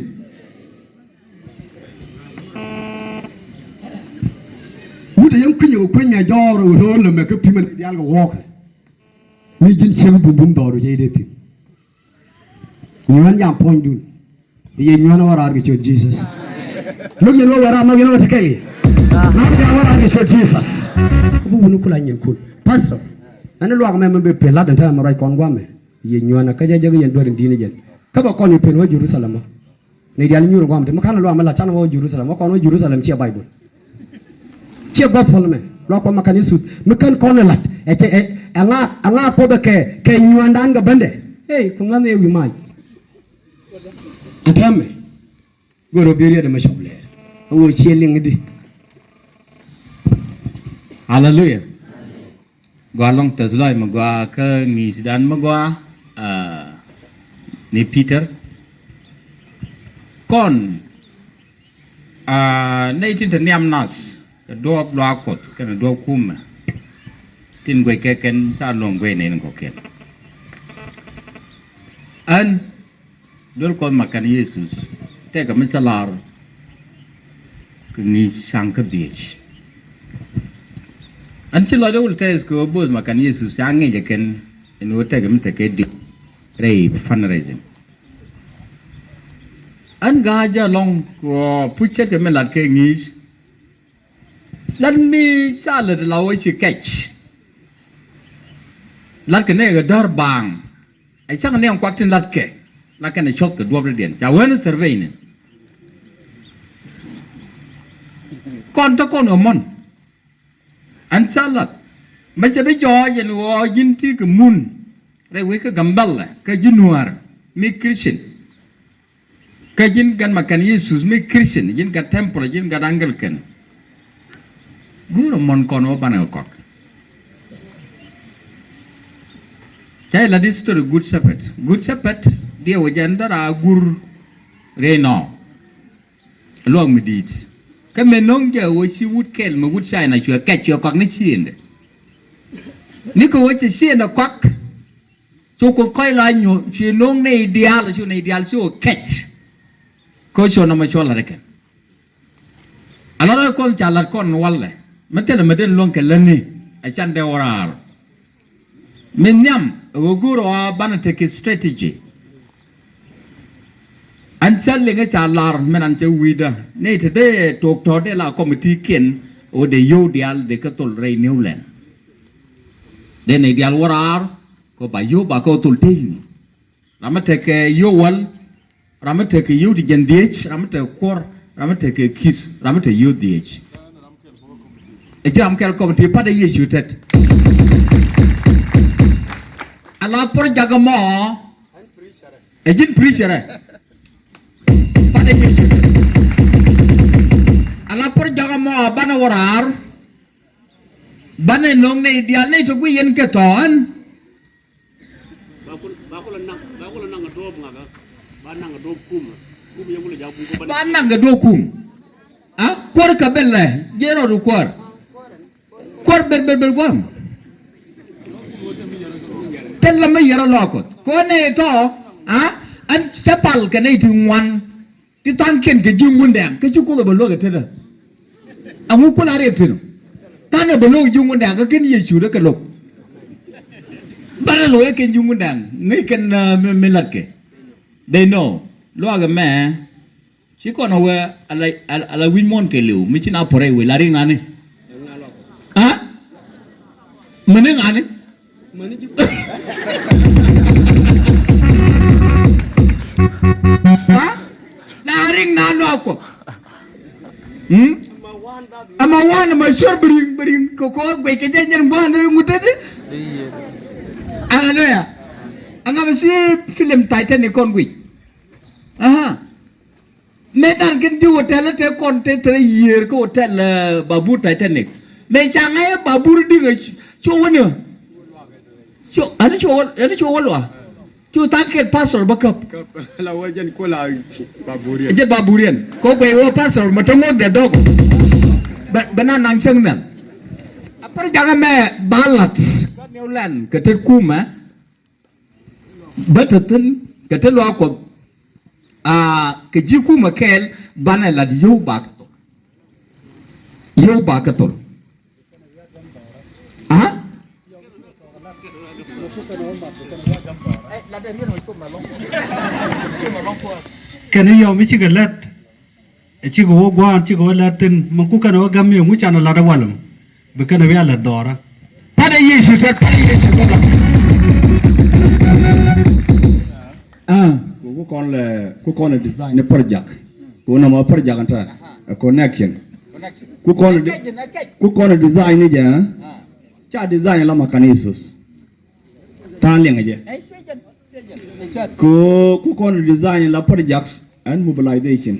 Yɛn kui̱ny ɛ kui̱ny ɛ jɔɔr ɛ ɣöö lɛ mɛ kä pi̱mɛ ni diaal kɛ wɔɔkɛ. Mi ji̱n ciek bumbum dhɔr cɛ i̱ dee pi̱m. Nyuään jam puɔ̱nydun. Yɛ nyuään wä raar kɛ ciöt Jesus. Lo̱k yɛn wä wä raar nhɔk yɛn wä te kɛl yɛ. Nhɔk yɛn wä raar kɛ ciöt Jesus. Kä bi wuni kula nyinkun. Pastor. Ɛn luak mɛ mɛ bɛ pɛl lat ɛn täämɛ ruac kɔn guamɛ. Yɛ nyuään kä jɛ jɛ kɛ yɛn duer in di̱i̱n jɛn. Kä bɛ kɔn yɛ pɛl wä Jerusalem wä. Ni diaal nyuur guam ti mi ka̱n luaak mi la can wä Jerusalem, wä kɔn wä Jerusalem ciɛ Bible. Ciɛ gospel mɛ luaak kɔn ma ka̱n Yesu mi ka̱n kɔn lat ɛ cɛ ɛ ŋa ɛ ŋa puɔth ɛ kɛ kɛ nyuandan kɛ bändɛ. Ey ku ŋa̱n ɛ wi̱i̱ mac. Ɛ täämɛ go̱o̱r ɔ bi riet ɛmɛ cɔp lɛɛr ɛ wä ciɛ liŋ di. Haleluya. Gɔaa lɔŋ tɛth lɔc mi gɔaa kä ŋi̱i̱cdan mi gɔaa, ah, ni Peter. Kɔn, ah, nɛy tin te nhiam nath kɛ duɔɔp luaak Kuɔth kɛnɛ duɔɔp kumɛ tin guɛc kɛ kɛn ca luɔ̱ŋ guɛc nɛy ni kɔ̱kiɛn. Ɣän Duel Kuɔth ma kɛn Yesus tekɛ mi cä lar kɛ ŋi̱i̱c ca̱ŋ kä dhiec. Ɣän ci lɔcdɛ wul tɛth kɛ ɣöö bo̱o̱th ma kɛn Yesus ca ŋi̱i̱c ɛ kɛn ɛn ɣöö tekɛ mi tekɛ di̱t rɛy fundraising. Ɣän ga̱a̱c jɛ lɔ̱ŋ kɛ ɣöö puc ce̱tkɛ mi lat kɛ ŋi̱i̱c. Lat mi ca lät la wä ci kɛc. Lat kɛ nɛy kɛ däär baaŋ. Ɛ cäŋ ni ɛn kuak tin latkɛ la kɛn ɛ cɔth kɛ duɔ̱p rɛdiɛn ca wen survey ni. Kɔn te kɔn ɣä mɔn. Ɛn ca lat mɛ cɛ bi jɔɔc ɛn ɣɔɔ ji̱n ti kɛ mun rɛy wec kä Gambɛlɛ kä ji̱ nuäär mi Christian. Kä ji̱n gat ma kɛn Yesus mi Christian, ji̱n gat temple, ji̱n gat Anglican. Guur ɛmɔn kɔn wä banɛ kɛ kɔk. Ca jɛ lat history Good Shepherd. Good Shepherd diɛ wä jɛn dara gur rɛy nɔ. Luak mi di̱i̱t. Kä mëë no̱ŋ jɛ wä ci wut kɛl mi wut China cuɛ kɛc cuɛ kɔk ni ciëndɛ. Ni kɛ wä cɛ ciëndɛ kɔk. Cu ku kɔc la nyuɔ̱th ci no̱o̱ŋ nɛy diaal cu nɛy diaal cu kɛc. Kä cu nɔmɔ cuɔl lat ikɛn. A lat rɔ kɔn ca lat kɔn walɛ mi thilɛ mi den luäŋ kɛ lätni. A can dee wä raar mi nhiam ɛ wä go̱o̱r ɔ banɛ tekɛ strategy. An ca liŋɛ ca lar min an cɛ wi̱i̱dä nɛy te dee tok tɔ̱ dee la committee kiɛn ɛ wä dee yio̱w diaal dee kä thol rɛy New Land. Dee nɛy diaal wä raar kɔ ba yio̱w ba kɛ wä thol teyni. Ram mi tekɛ yio̱w wäl, ram mi tekɛ yio̱w ti jiɛn dhiec, ram mi tekɛ kuɔr, ram mi tekɛ ki̱th, ram mi tekɛ yio̱w dhiec. Ɛ ji̱ ram kɛl kɔm ti patdɛ Yecu tet. Ala por jakä mɔ. Ɛ ji̱n preacher ɛ. Patdɛ Yecu tet. Ala por jakä mɔ banɛ wä raar. Banɛ no̱o̱ŋ nɛy diaal nɛy ti guiy yɛn kɛ thɔɔn. Ba kul, ba kul naŋ, ba kul naŋ a duɔp ŋakä. Ba naŋ a duɔp kum. Kum yɛ kul jaku ko ba naŋ a duɔp kum. A kuɔr kɛ bɛl lɛ jɛ rɔɔdu kuɔr. Kuɔr bɛl bɛl bɛl guam. Tɛl lɛ mi yɛrɛ lɔɔkɔ kɔn nɛ tɔ. A an cɛ pal kɛ nɛ iti ŋuan. Ti tha̱a̱ŋkiɛn kɛ ji̱ Ŋundɛŋ kä ci Kuoth ɛ bɛ luäk ɛ tetdä. Aŋu kul a riɛk thi̱n ɔ. Tha̱a̱ŋ ɛ bɛ luäk ji̱ Ŋundɛŋ kä ken Yecu rɛ kɛ lo̱k. Banɛ lo̱k ɛ kɛn ji̱ Ŋundɛŋ ŋäc kɛn, ah, mi, mi latkɛ. They know luaak ɛmɛ. Ci kɔn ɛ wee ala, ala, ala wi̱c muɔ̱ɔ̱n kɛ li̱w mi ci na puɔ̱rɛ i̱ wee la riŋ nani. A mäni ŋa̱ni. Ha? Na riŋ na luaak Kuɔth. Hmm? Ama wan ama cuɔr bi riŋ bi riŋ kɛ kɔ guɛc kɛ jɛ nyɛn gua̱a̱n ni ŋut teti. Aleluya. Aŋa mi si film Titanic kɔn guic. Aha. Mëë dan kɛn ji̱ hotel te kɔn te te yiëër kä hotel, eh, babur Titanic. Mëë ca ŋa̱c babur di̱ŋ cu wä ni. Cu ani cu wä ani cu wä lua. Cu tha̱a̱ŋ kɛn pastor bä käp. Käp la wä jɛn kuɔl a baburiɛn. Jɛ baburiɛn kɛ wä guɛy wä pastor mɛ to̱ŋ wä gɛ dɔk. Bɛ bɛ na naŋ cäŋ mɛn. A pär jakä mɛ balat. Kä New Land kɛ tet kumɛ. Bä te thi̱n kɛ te luaak Kuɔth. Aa kɛ ji̱ kumɛ kɛɛl banɛ lat yio̱w ba kɛ thol. Yio̱w ba kɛ thol. Kɛn i̱ yɔm i̱ cikɛ lät. Ɛ cikɛ wä gua̱a̱n cikɛ wä lät thi̱n, mi ku kɛn wä gäm mi ŋu canɛ la̱t ɛ walɛ mɔ. Bi kɛn wä a lät dhɔrä. Pat ɛ Yecu tɛt, pat ɛ Yecu tɛt. Ah. Ku, ku kɔn lɛ, ku kɔn lɛ design ni project. Ku nɔmɔ project ɛn tɛ, ɛ connection. Ku kɔn lɛ de-, ku kɔn lɛ design ni jɛ, eh? Ca design la ma kan Yesus. Ta̱a̱ liɛŋ jɛ. Ku, ku kɔn design la projects and mobilization.